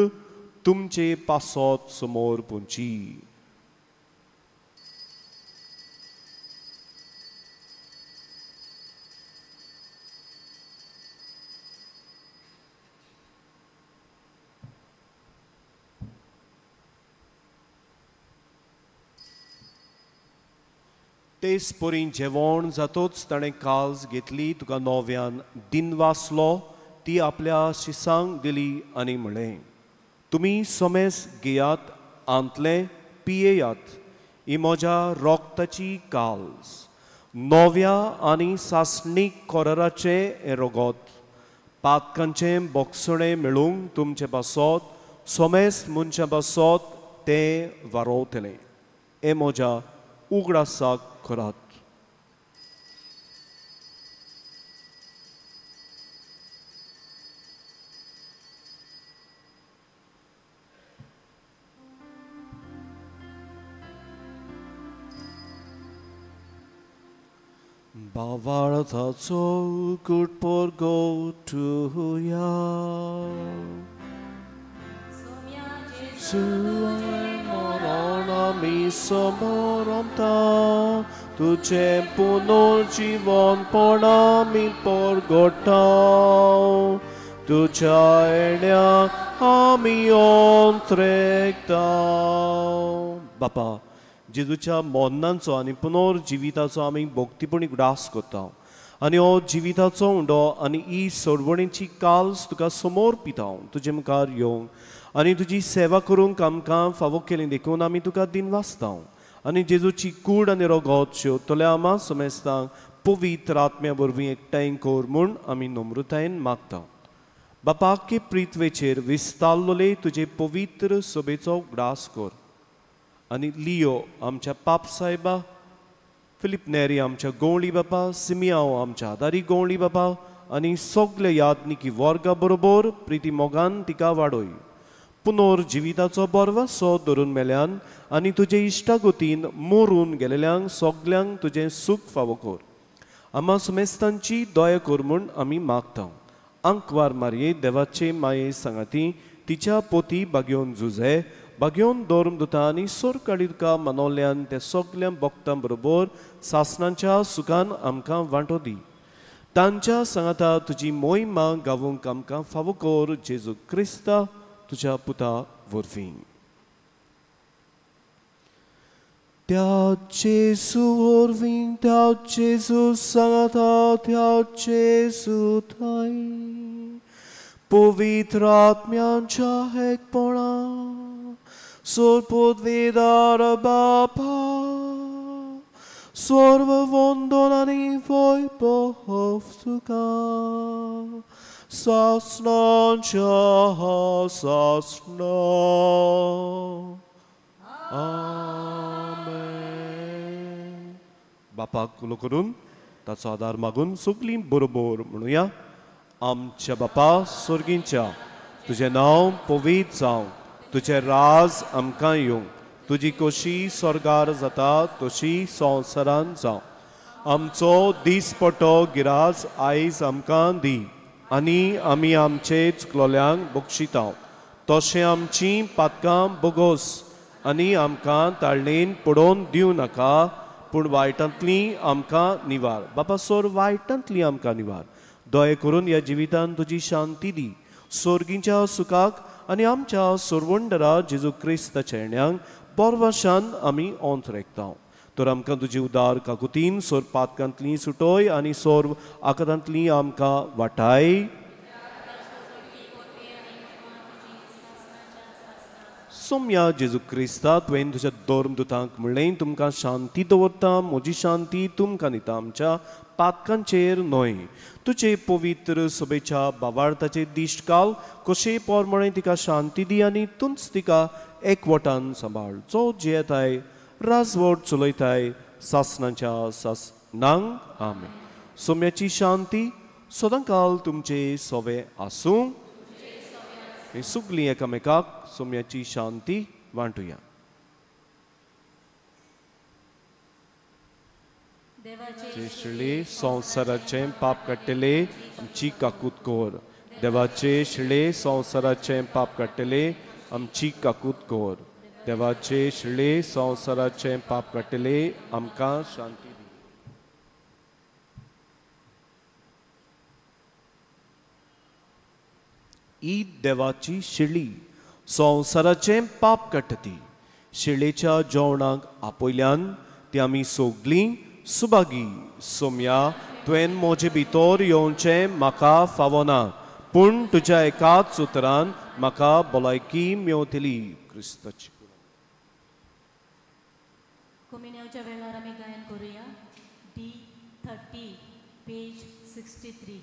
तुमचे पासत समोर पुंची. तेच परी जेवण जातोच ताणें काल्स घेतली, तुका नव्यान दिनवासलो, ती आपल्या शिसांक दिली आनी म्हणलें, तुमी सोमेस घेयात आंतलें पियेयात, ही म्हज्या रोगताची काल्स, नव्या आनी सासणीक कोराराचें हें रगत, पातकांचें बोगसणें मेळूंक तुमचे पासत सोमेस मनशां पासत तें वारोवतलें. हें म्हज्या उगडासाक करात. भावार्थाचो कुटपोर गोठुया मरण आमी समरता, तुजें पुनर्जिवनपण आमी परगटा, तुज्या येण्या आमी अंत्रेकता. बापा जेजूच्या मरणाचो आनी पुनर्जिविताचो आमी भक्तीपणी उगडास करता आनी हो जिविताचो उंडो आनी ही सोडवणेची काल्स तुका समोर पिता. तुजे मुखार येवंक आनी तुजी सेवा करूंक आमकां फावो केली देखून आमी तुका दिनवासता. आनी जेजूची कूड आनी रगत शेवतल्या आमा समेस्तांक पवित्र आत्म्या वरवीं एकठांय कर म्हूण आमी नम्रतायेन मागता. बापा के पृथ्वेचेर विस्तारलोले तुजे पवित्र सभेचो उगडास कर आनी लियो आमच्या पाप साहेबा, फिलीप नेरी आमच्या गवळी बापा, सिमियांव आमच्या आदारी गवळी बापा आनी सगळे यादनिकी वर्गा बरोबर प्रिती मोगान तिका वाडय. पुनर्जिविताचो बरवासो धरून मेल्यान आनी तुजे इश्टागतीन मरून गेलेल्यांक सगल्यांक तुजें सूख फावो कर. आमा समेस्तांची दया कर म्हूण आमी मागता. आंकवार मारये देवाचे माये सांगाती तिच्या पोती बागेवन झुजे बागेवन धर्म दुता आनी सोरकाडी तुका मनोल्यान ते सगल्या भक्तां बरोबर सासणाच्या सुखान आमकां वांटो दी. तांच्या सांगाता तुजी मोहिमा गावूंक आमकां फावो कर जेजू क्रिस्ता तुज्या पुता वरवीं. त्या जेजू वरवीं, त्या जेजू सांगाता, त्या जेजू थाय पवित्र आत्म्यांच्या एकपणा सोरपोदवेदार बापा सर्व वंदन आनी वैभव तुका सासणाच्या सासणा. आमेन. बापाक उलो करून ताचो आदार मागून सगळीं बरोबर म्हणुया. आमच्या बापा स्वर्गींच्या, तुजें नांव पवित्र जावं, तुजें राज आमकां येवं, तुजी कशी स्वर्गार जाता तशी संवसारान जावं. आमचो दीसपट्टो गिराज आयज आमकां दी आनी आमी आमचे चुकलोल्यांक बक्षिता तशें आमचीं पातकां बोगोस आनी आमकां ताळणेन पडोवन दिवं नाका पूण वायटांतली आमकां निवार. बाबा सोर वायटांतली आमकां निवार. दया करून ह्या जिवितान तुजी शांती दी. सोर्गींच्या सुखाक आनी आमच्या सोरवंडरा जेजू क्रिस्ताच्या येण्यांक परवाशान आमी ओंत रेखता. तर आमकां तुजी उदार काकुतीन सोर पातकांतली सुटोय आनी सोर आकातांतली आमकां वाटाय. सोम्या जेजू क्रिस्ता तुवें तुज्या धर्मदुतांक म्हणलें तुमकां शांती दवरता म्हजी शांती तुमकां दिता आमच्या पातकांचेर न्हय तुजे पवित्र सभेच्या बावार्थाचे दिश्ट काल कशे पोरमणे तिका शांती दी आनी तूंच तिका एकवटान सांबाळ जो जियेताय राजवट चलयताय सासणाच्या सासणांक. आमेन. सोम्याची शांती सदांकाल तुमचे सोवे आसूं. सगळीं एकामेकाक सोम्याची शांती वांटुया. शिळे संवसाराचें पाप काडटले आमची काकूत कोर. देवाचे शिळे संवसाराचें पाप काडटले आमची काकूत कोर. देवाचे शिळे संवसाराचें पाप काडटले आमकां शांती दी. ही देवाची शिळी संवसाराचें पाप काडटा ती. शिळेच्या जेवणाक आपयल्यान ती आमी सगळीं सुभागी. सोम्या तुवें म्हजे भितर येवचें म्हाका फावना पूण तुज्या एकाच उतरान म्हाका भलायकी मेवतली. क्रिस्ताची कोमिन्याच्या वेळार आमी गायन करुया. D30 page 63.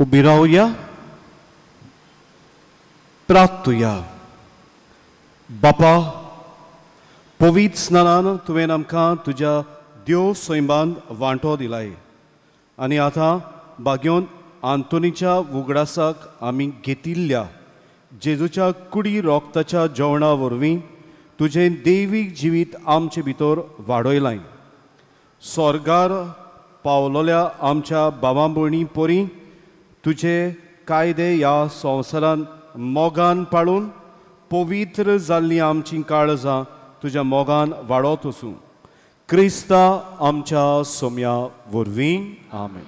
उबी रावया, प्रार्थुया. बापा, पवित्र स्नानान तुवें आमकां तुज्या देव सैमान वांटो दिलाय आनी आतां बाग्योन आंतोनीच्या उगडासाक आमी घेतिल्ल्या जेजूच्या कुडी रोगताच्या जेवणा वरवीं तुजें दैवीक जिवीत आमचे भितर वाडयलाय. स्वर्गार पावलोल्या आमच्या बाबा भयणी परी तुजे कायदे ह्या संवसारान मोगान पाळून पवित्र जाल्लीं आमचीं काळजां तुज्या मोगान वाडत वचूं. क्रिस्ता आमच्या सोम्या वरवीं. आमेन.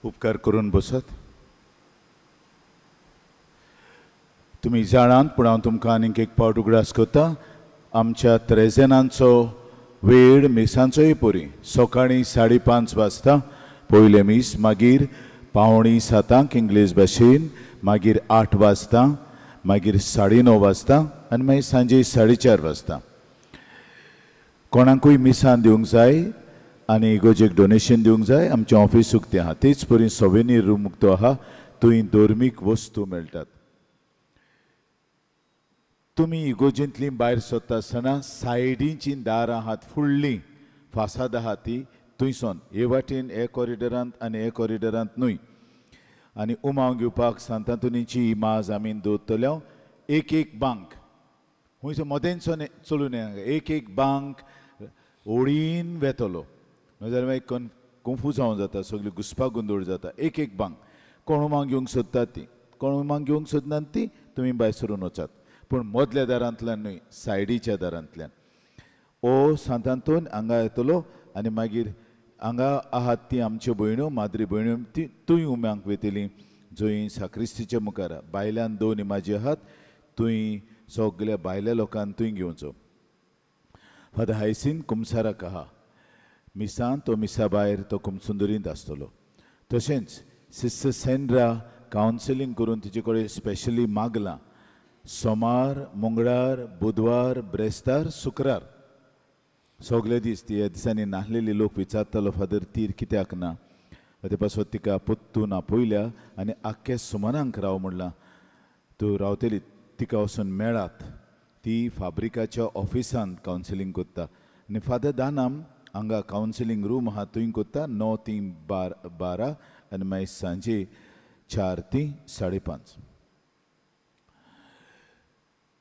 उपकार करून बसत. तुमी जाणात, पूण हांव तुमकां आनीक एक पावट उगडास करता. आमच्या त्रेजेनांचो वेळ मिसांचोय परी सकाळीं 5:30 वाजता पयलें मीस, मागीर 6:45 इंग्लीश भाशेन, मागीर 8 वाजता, मागीर 9:30 वाजता आनी मागीर सांजे 4:30 वाजता. कोणाकूय मिसान दिवंक जाय आनी इगोजेक डोनेशन दिवंक जाय, आमचें ऑफीस उक्तें आहा. तेच परी सोवेनीर रूम उक्तो आहा, थंय धर्मीक वस्तू मेळटात. तुमी इगोजेंतलीं भायर सरता आसतना सायडीचीं दारां आहात, फुडलीं फासाद आहा ती थंयसून हे वाटेन हे कॉरिडोरांत आनी हे कॉरिडोरांत न्हय. आनी उमाव घेवपाक सांतांतोनीची इमाज आमी दवरतल्या. एक एक बांक हुंयसो मदेंचो चलून एक एक बांक ओडीन वेतलो, नाजाल्यार मागीर कन्फ्यूज जावन जाता, सगळी घुसपा गोंदळ जाता. एक एक बांक कोण उमाव घेवंक सोदतात ती, कोण उमाव घेवंक सोदनात ती तुमी भायर सरून वचात, पूण मदल्या दारांतल्यान न्हय, सायडीच्या दारांतल्यान. ओ सांतांतोन हांगा येतलो आनी मागीर हांगा आहात ती आमच्यो भयण्यो, माद्री भयण्यो, ती थंय उम्यांक वयतली जंय साक्रिस्तीच्या मुखार बायल्यान 2 इमाजी आहात, थंय सगल्या भायल्या लोकांक थंय घेवचो. फादर हायसीन कुमसाराक आहा मिसान, तो मिसा भायर तो कुमसुंदरींत आसतलो. तशेंच सिस्टर सेंड्रा कावन्सिलींग करून तिचे कडेन स्पेशली मागलां, सोमार, मंगळार, बुधवार, ब्रेस्तार, शुक्रार सगळे दीस ती ह्या दिसांनी नाहलेली लोक विचारतालो फादर तीर कित्याक ना. ते पासत तिका पत्तून आपयल्या आनी आख्खे सुमनांक राव म्हणलां, तूं रावतली, तिका वचून मेळात. ती फाब्रिकाच्या ऑफिसांत कावन्सिलींग करता आनी फादर दानाम हांगा कावन्सिलींग रूम आहा थंय करता, 9 ते 12 आनी मागीर सांजे 4 ते 5:30.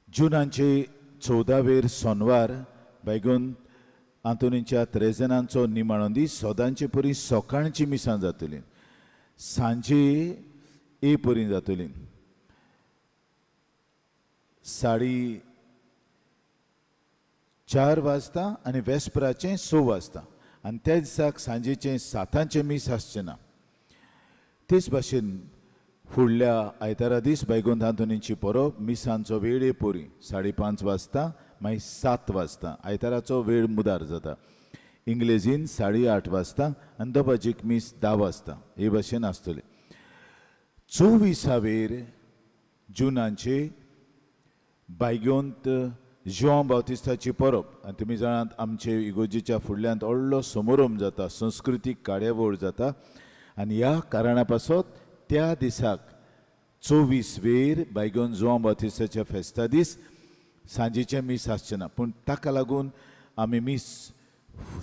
जुनाचे 14वेर सोनवार बायगून आंतोनीच्या त्रेजनांचो निमाणो दीस सदांचे परी सकाळची मिसां जातली, सांजे ए परी जातली. 4:30 वाजता आनी वेस्पराचें 6 वाजता आनी त्या दिसाक सांजेचें 7 मीस आसचें ना. तेच भाशेन फुडल्या आयतारा दीस बायगोंत आंतोनीची परब मिसांचो वेळ ए परी 5:30 वाजता, मागीर 7 वाजता आयताराचो वेळ मुदार जाता. इंग्लेजीन 8:30 वाजता आनी दोबाजीक मीस 10 वाजता हे भाशेन आसतलें. 24वेर जुनाचे बायगोंत जुआंव बावतिस्ताची परब आनी तुमी जाणात आमचे इगोर्जेच्या फुडल्यांत व्हडलो समारंभ जाता, संस्कृतीक कार्यावळ जाता आनी ह्या कारणा पासत त्या दिसाक 24वेर बायगोन जुआंव बावतिस्ताच्या फेस्ता दीस सांजेचें मीस आसचें ना, पूण ताका लागून आमी मीस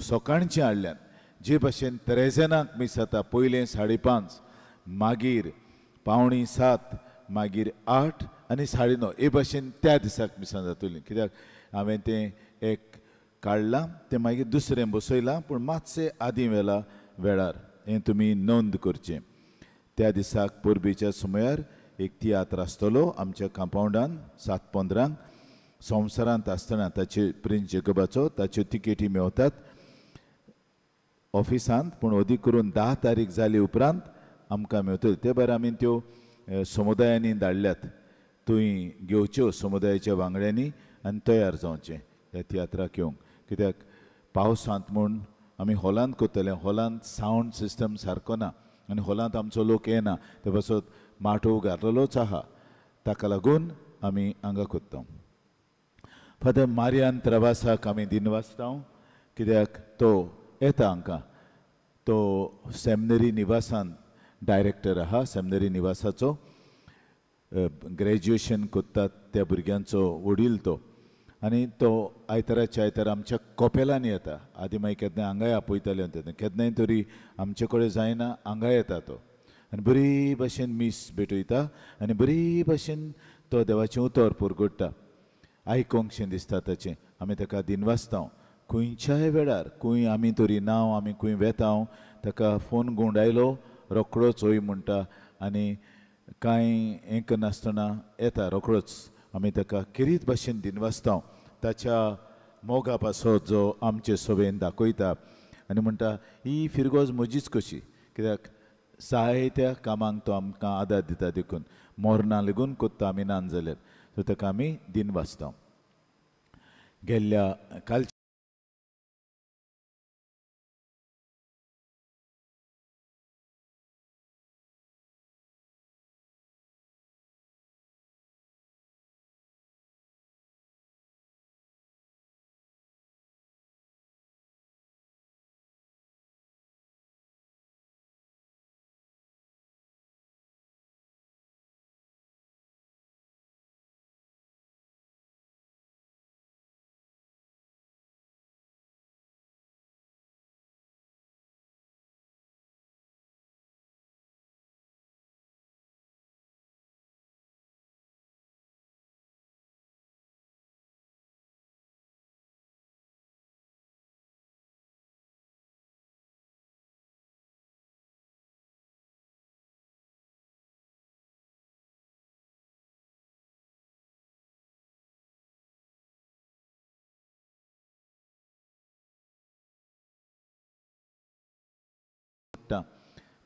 सकाळचें हाडल्यात. जे भाशेन त्रेजेनाक मीस जाता, पयलें 5:30, मागीर 6:45, मागीर 8 आनी 9:30 हे भाशेन त्या दिसाक मिसां जातलीं. कित्याक हांवें तें एक काडलां, तें मागीर दुसरें बसयलां, पूण मातशें आदीं वेला वेळार हें तुमी नोंद करचें. त्या दिसाक परबेच्या सुमयार एक तियात्र आसतलो आमच्या कंपावंडान 7:15 संवसारांत आसतना ताचे प्रिन्स जेकबाचो, ताच्यो तिकेटी मेवतात ऑफिसांत, पूण अदीक करून 10 तारीख जाली उपरांत आमकां मेवतल्यो. ते भायर आमी त्यो समुदायांनी धाडल्यात, थंय घेवच्यो समुदायाच्या वांगड्यांनी आनी तयार जावचें ह्या तियात्राक येवंक. कित्याक पावसांत म्हूण आमी हॉलांत करतले, हॉलांत सावंड सिस्टम सारको ना आनी हॉलांत आमचो लोक येना, ते पासत माटोव घातलेलोच आहा, ताका लागून आमी हांगा करता. फादर मारियान प्रवासाक आमी दिनवासता, कित्याक तो येता हांकां, तो सेमिनरी निवासान डायरेक्टर आहा सेमिनरी निवासाचो, ग्रॅज्युएशन करतात त्या भुरग्यांचो वडील तो. आनी तो आयताराच्या आयतार आमच्या कोपेलांनी येता. आदी मागीर केन्नाय हांगाय आपयताले तेन्ना केन्नाय तरी आमचे कडेन जायना, हांगाय येता तो आनी बरी भाशेन मीस भेटयता आनी बरी भाशेन तो देवाचें उतर परगट्टा. आयकोंकशें दिसता ताचें. आमी ताका दिनवासता. खंयच्याय वेळार खंय आमी तरी नांव आमी खंय वेता ताका फोन गुंडायलो रोखडोच हय म्हणटा आनी कांय हें करनासतना येता रोखडोच. आमी ताका खेरीत भाशेन दिनवासता ताच्या मोगा पासत जो आमचे सभेन दाखयता आनी म्हणटा ही फिरगोज म्हजीच कशी, कित्याक जायत्या कामांक तो आमकां आदार दिता देखून मोरना लेगून कोत्ता आमी नान जाल्यार. सो ताका आमी दिनवासता. गेल्ल्या काल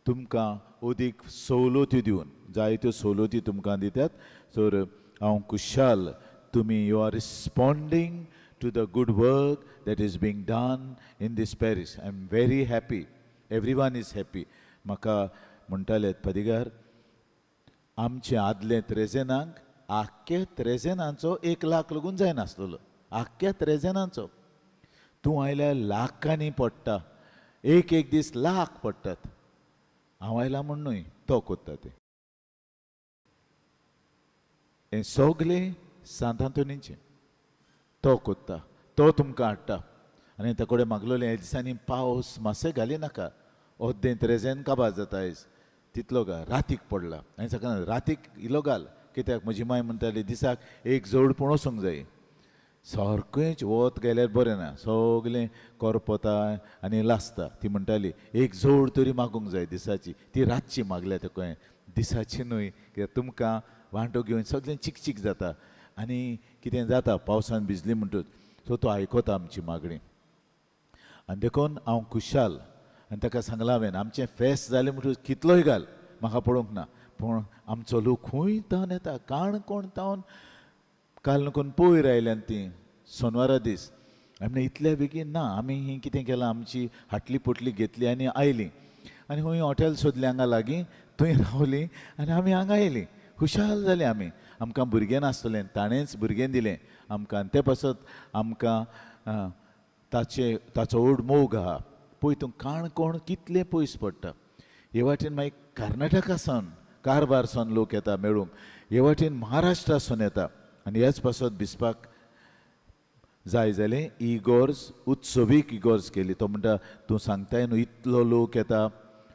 तुमकां अदीक सवलती दिवन जायत्यो सवलती तुमकां दितात. सो हांव खुशाल तुमी you are responding to the good work that is being done in this parish. I am very happy, every one is happy. म्हाका म्हणटाले पदिगार आमचे आदले त्रेजेनांक आख्ख्या त्रेजेनांचो 1 लाख लागून जायनासलेलो, आख्ख्या त्रेजेनांचो. तूं आयल्यार लाखांनी पडटा, एक एक दीस लाख पडटात. हांव आयला म्हूण न्हय तो कोत्ता तें. हें सगलें सांत आंतोनीचें. तो कोत्ता, तो तुमकां हाडटा. आनी ताका कडेन मागलोलें ह्या दिसांनी पावस मातशें घाली नाका, अर्दें त्रेजेन काबार जाता आयज तितलो घाल, रातीक पडला. आनी सकाळ रातीक इलो घाल, कित्याक म्हजी माय म्हणटाली दिसाक एक जोड पूण वचूंक जाय. सारकेंच वत गेल्यार बरें ना, सगलें करपता आनी लासता. ती म्हणटाली एक जोड तरी मागूंक जाय दिसाची. ती रातची मागल्या ताका, दिसाची न्हय, कित्याक तुमकां वांटो घेवन सगळें चिकचीक जाता आनी कितें जाता पावसान भिजली म्हणटूच. सो तो आयकता आमची मागणी आनी देखून हांव खुशाल. आनी ताका सांगलां हांवें आमचें फेस्त जालें म्हणटूच कितलोय घाल म्हाका पळोवंक ना, पूण आमचो लोक खंय तावन येता, काणकोण तावन काल नको पयर आयल्यान ती सोनवारा दीस. आमी इतल्या बेगीन ना, आमी ही कितें केलां आमची हाटली पोटली घेतली आनी आयलीं आनी खंय हॉटेल सोदलें हांगा लागीं, थंय रावलीं आनी आमी हांगा आयलीं. खुशाल जालीं आमी. आमकां भुरगें नासतलें, ताणेंच भुरगें दिलें आमकां. आनी ते पासत आमकां ताचे ताचो व्हड मोग आहा. पळय तूं काणकोण कितलें पयस पडटा. हे वाटेन मागीर कर्नाटका सावन कारबार सावन लोक येता मेळूंक, हे वाटेन महाराष्ट्रा सावन येता. आनी ह्याच पासत भिजपाक जाय जालें इगोर्ज उत्सवीक इगोर्ज केली. तो म्हणटा तूं सांगताय न्हू इतलो लोक येता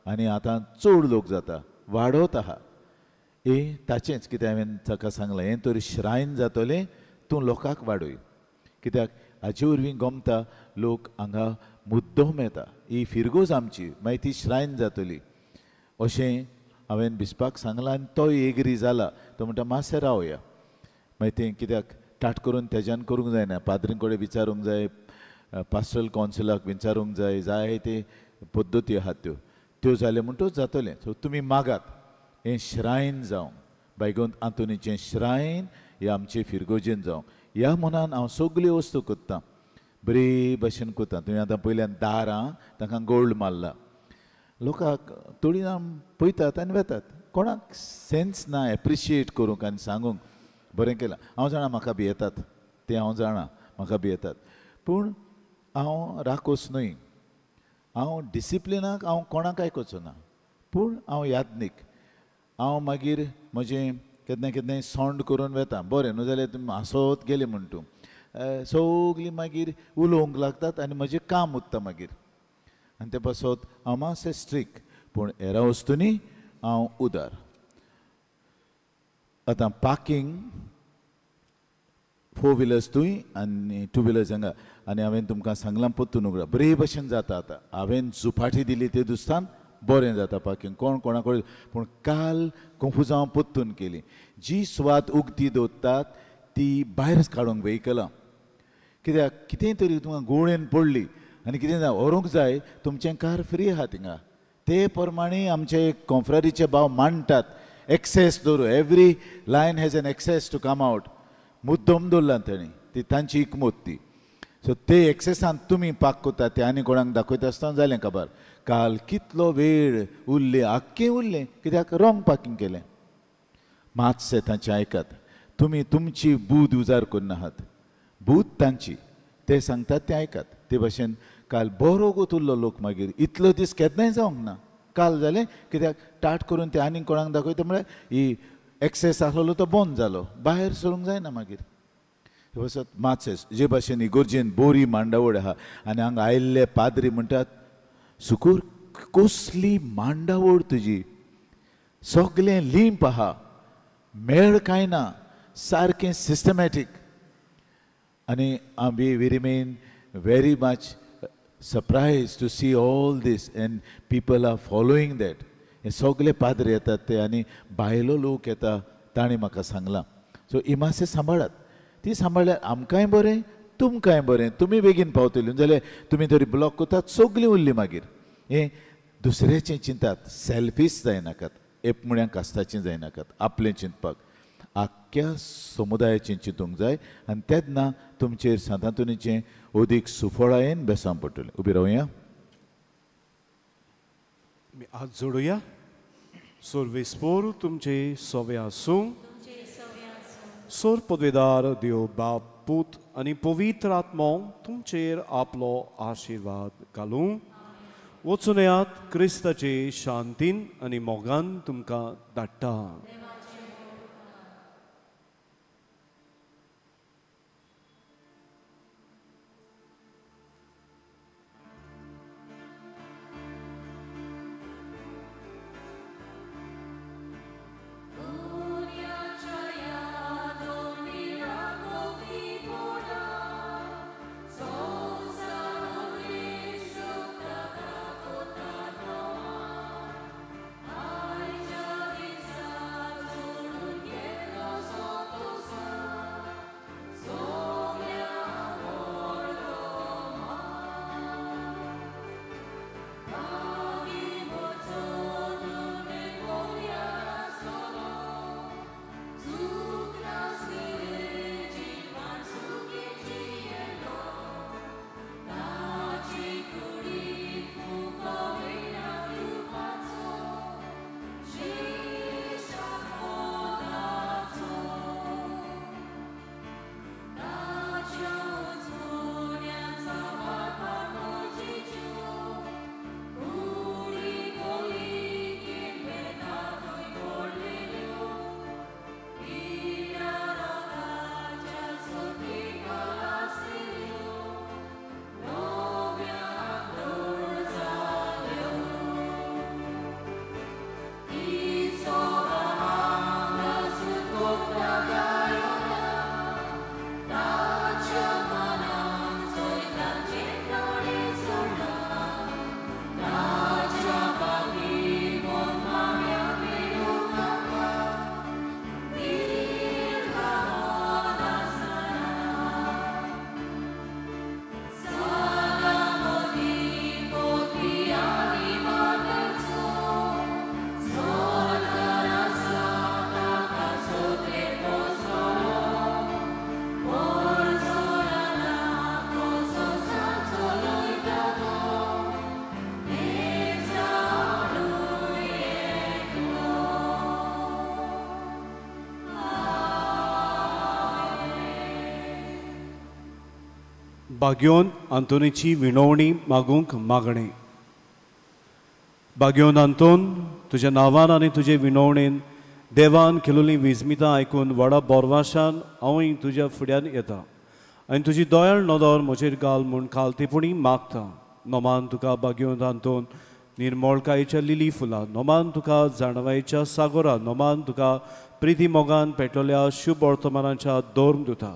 आनी आतां चड लोक जाता, वाडत आहा. ए ताचेंच कितें हांवें ताका सांगलें, हें तरी श्रायन जातलें, तूं लोकांक वाडय, कित्याक हाचे वरवीं गमता लोक हांगा मुद्दम येता. ही फिरगोज आमची मागीर ती श्रायन जातली अशें हांवें भिजपाक सांगलां आनी तोय एग्री जाला. तो म्हणटा मातशें रावया. मागीर तें कित्याक टाट करून तेज्यान करूंक जायना, पाद्रीं कडेन विचारूंक जाय, पास्टरल कावन्सिलाक विचारूंक जाय, जाय ते पद्दती आहात त्यो त्यो जाल्यो म्हणटूच जातलें. सो तुमी मागात हें श्रायन जावं, बायगोन आंतोनीचें श्रायन हें आमचें फिरगोजेन जावं. ह्या मनान हांव सगल्यो वस्तू करतां, बरे भशेन करता. तुमी आतां पयल्यान दारां तांकां गोल्ड मारला, लोकांक थोडीं जाण पळयतात आनी वेतात, कोणाक सेन्स ना एप्रिशिएट करूंक आनी सांगूंक बरें केलां. हांव जाणा म्हाका भियेतात तें, हांव जाणा म्हाका भियेतात, पूण हांव राकोस न्हय. हांव डिसिप्लिनाक हांव कोणाक आयकोचो ना. पूण हांव यादनीक हांव मागीर म्हजें केन्ना केन्नाय सोंड करून वेता बरें न्हू जाल्यार तुमी हांसत गेले म्हण तूं सगलीं मागीर उलोवंक लागतात आनी म्हजें काम उरता मागीर आनी ते पासत हांव मातशें स्ट्रीक पूण हेरा वस्तूंनी हांव उदार. आतां पार्किंग फोर व्हिलर्स थंय आनी टू व्हिलर्स हांगा आनी हांवें तुमकां सांगलां परतून उगडा बरे भशेन जाता. आतां हांवें झुपाटी दिली ते दुस्तान बरें जाता पार्किंग कोण कोणा कडेन पूण काल कंफुजांव परतून केली. जी सुवात उगती दवरतात ती भायर काडूंक व्हेकलां कित्याक कितें तरी तुमकां गोळेन पडली आनी कितें जाय व्हरूंक जाय तुमचें कार फ्री आहा थिंगा. ते प्रमाणे आमचे कॉन्फ्रारीचे भाव मांडटात access दवरू every line has an access to come out मुद्दम दवरला तेणी ती तांची इकमत ती. सो ते एक्सेसान तुमी पार्क करता ते आनी कोणाक दाखयता आसतना जालें खबर. काल कितलो वेळ उरले आख्खें उरलें कित्याक रॉंग पार्किंग केलें. मातशें तांचें आयकात तुमी तुमची बूद उजार करनाहात बूद तांची ते सांगतात तें आयकात. ते भाशेन काल बरो गोत उरलो लोक मागीर इतलो दीस केन्नाय जावंक ना काल जालें कित्याक टाट करून ते आनीक कोणाक दाखयता म्हळ्यार ही एक्सेस आसलेलो तो बंद जालो भायर सरूंक जायना मागीर. वसत मातशें जे भाशेन इगोर्जेन बोरी मांडावळ आहा आनी हांगा आयिल्ले पाद्री म्हणटात सुकूर कसली मांडावळ तुजी सगलें लिंप आहा मेळ कांय ना सारकें सिस्टमॅटीक. आनी आमी we remain very much surprise to see all this and people are following that. हे सगले पाद्री येतात ते आनी भायलो लोक येता ताणें म्हाका सांगलां. सो ही मातशें सांबाळात ती सांबाळ्ळ्यार आमकांय बरें तुमकांय बरें तुमी बेगीन पावतली जाल्यार तुमी तरी ब्लॉक करतात सगलीं उरलीं मागीर. हें दुसऱ्याचें चिंतात सेल्फीश जायनाकात एकमुळ्यांक कास्ताचें जायनाकात आपलें चिंतपाक आख्ख्या समुदायाचें चिंतूंक जाय आनी तेन्ना तुमचेर सांतांतोनीचें अदीक सुफळायेन बेसांव पडटलें. उबी रावया आमी हात जोडुया. सोर्वेस्पोर तुमचे सोवे आसूं. सोर पदवेदार देव बाप पूत आनी पवित्र आत्मो तुमचेर आपलो आशिर्वाद घालूं. वचून येयात क्रिस्ताचे शांतीन आनी मोगान तुमकां धाडटा. बाग्योन आंतोनीची विणवणी मागूंक मागणें. बाग्योन आंतोन तुज्या नांवान आनी तुजे विनवणेन देवान केलोलीं विजमितां आयकून व्हडा बोरवाशान हांवूय तुज्या फुड्यान येता आनी तुजी दयाळ नदर म्हजेर घाल म्हूण खालतेपणी मागता. नोमान तुका बागयोन तातूंत निर्मळकायेच्या लिली फुलां, नोमान तुका जाणवायेच्या सागोरा, नोमान तुका प्रिती मोगान पेटलेल्या शुभ वर्तमानाच्या धर्म दिता.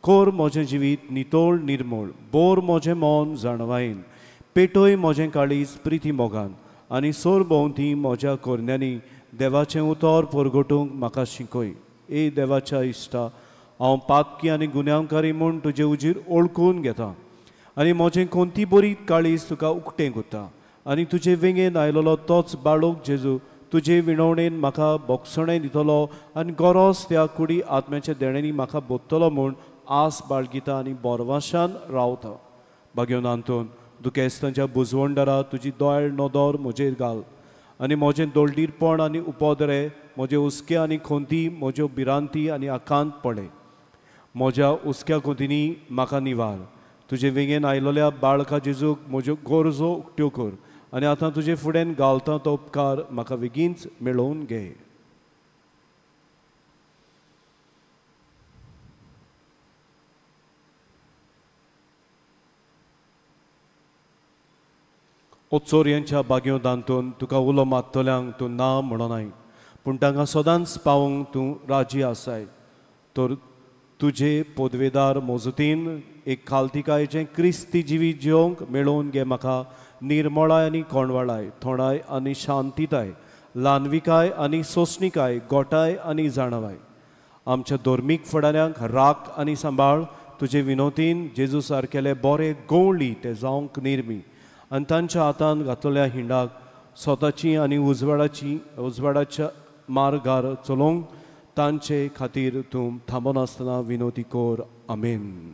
कोर म्हजें जिवीत नितळ निर्मळ, बोर म्हजें मन जाणवायेन, पेटय म्हजें काळीज प्रिती मोगान आनी सोर भोंवती म्हज्या कोरण्यांनी देवाचें उतर परगटूंक म्हाका शिकय. ए देवाच्या इश्टा, हांव पातकी आनी गुन्यांवकारी म्हूण तुजे उजीर ओळखून घेता आनी म्हजें कोणती बरी काळीज तुका उकतें करता आनी तुजे वेंगेन आयलेलो तोच बाळक जेजू तुजे विणवणेन म्हाका बोगसणें दितलो आनी गरज त्या कुडी आत्म्याच्या देण्यांनी म्हाका बोत्तलो म्हूण आस बाळगिता आनी बोरवाशान रावता. बागेवन आंतोन दुखेस्तांच्या बुजवंडरा तुजी दोळ नदर म्हजेर घाल आनी म्हजें दोळदीरपण आनी उपदरे, म्हजे हुस्के आनी खोंती, म्हज्यो भिरांती आनी आकांत पळय. म्हज्या हुस्क्या खोंतींनी म्हाका निवार. तुजे वेंगेन आयलेल्या बाळका जेजूक म्हज्यो गरजो उक्त्यो कर आनी आतां तुजे फुड्यान घालता तो उपकार म्हाका बेगीनच मेळोवन घे. ओ चोरयांच्या बागयो दांतून तुका उलो मारतल्यांक तूं ना म्हणनाय, पूण तांकां सदांच पावोवंक तूं राजी आसाय. तर तुजे पदवेदार मजतीन एक खालतिकायेचें क्रिस्ती जिवीत जिवंक मेळोवन घे म्हाका. निर्मळाय आनी कोंडवाळाय, थोंडाय आनी शांतिताय, ल्हानविकाय आनी सोंसणिकाय, गोटाय आनी जाणवाय. आमच्या धर्मीक फुडाऱ्यांक राख आनी सांबाळ. तुजे विनोतीन जेजू सारकेले बरे गवळी ते जावंक निर्मी आनी तांच्या हातान घातलेल्या हिंडाक स्वताची आनी उजवाडाच्या मार्गार चलोवंक तांचे खातीर तूं थांबनासतना विनोती कर. आमेन.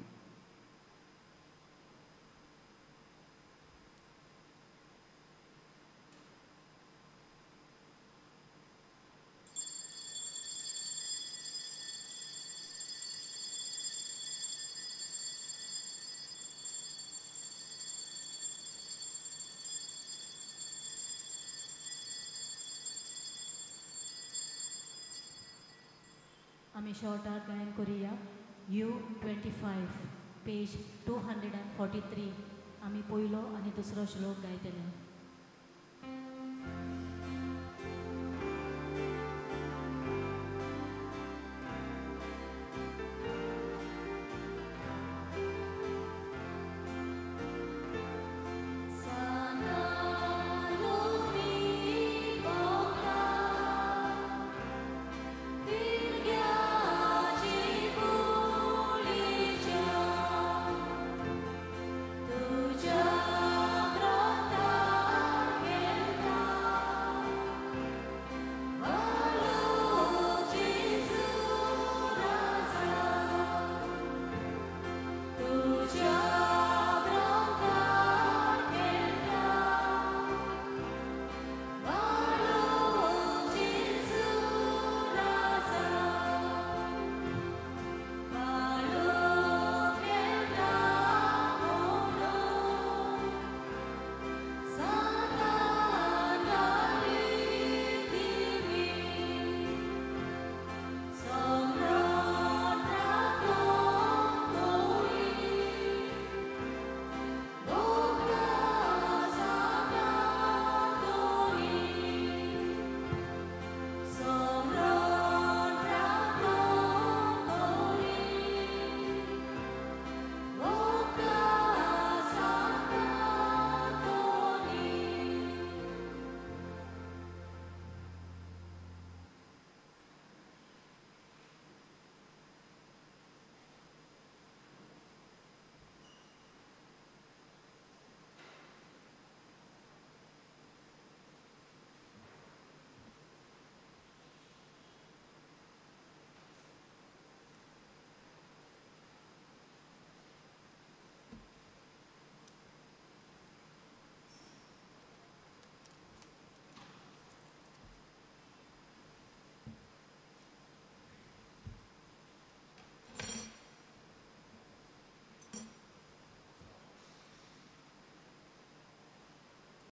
आमी शॉर्टाक गायन करुया. U25 page 243. आमी पयलो आनी दुसरो श्लोक गायतले.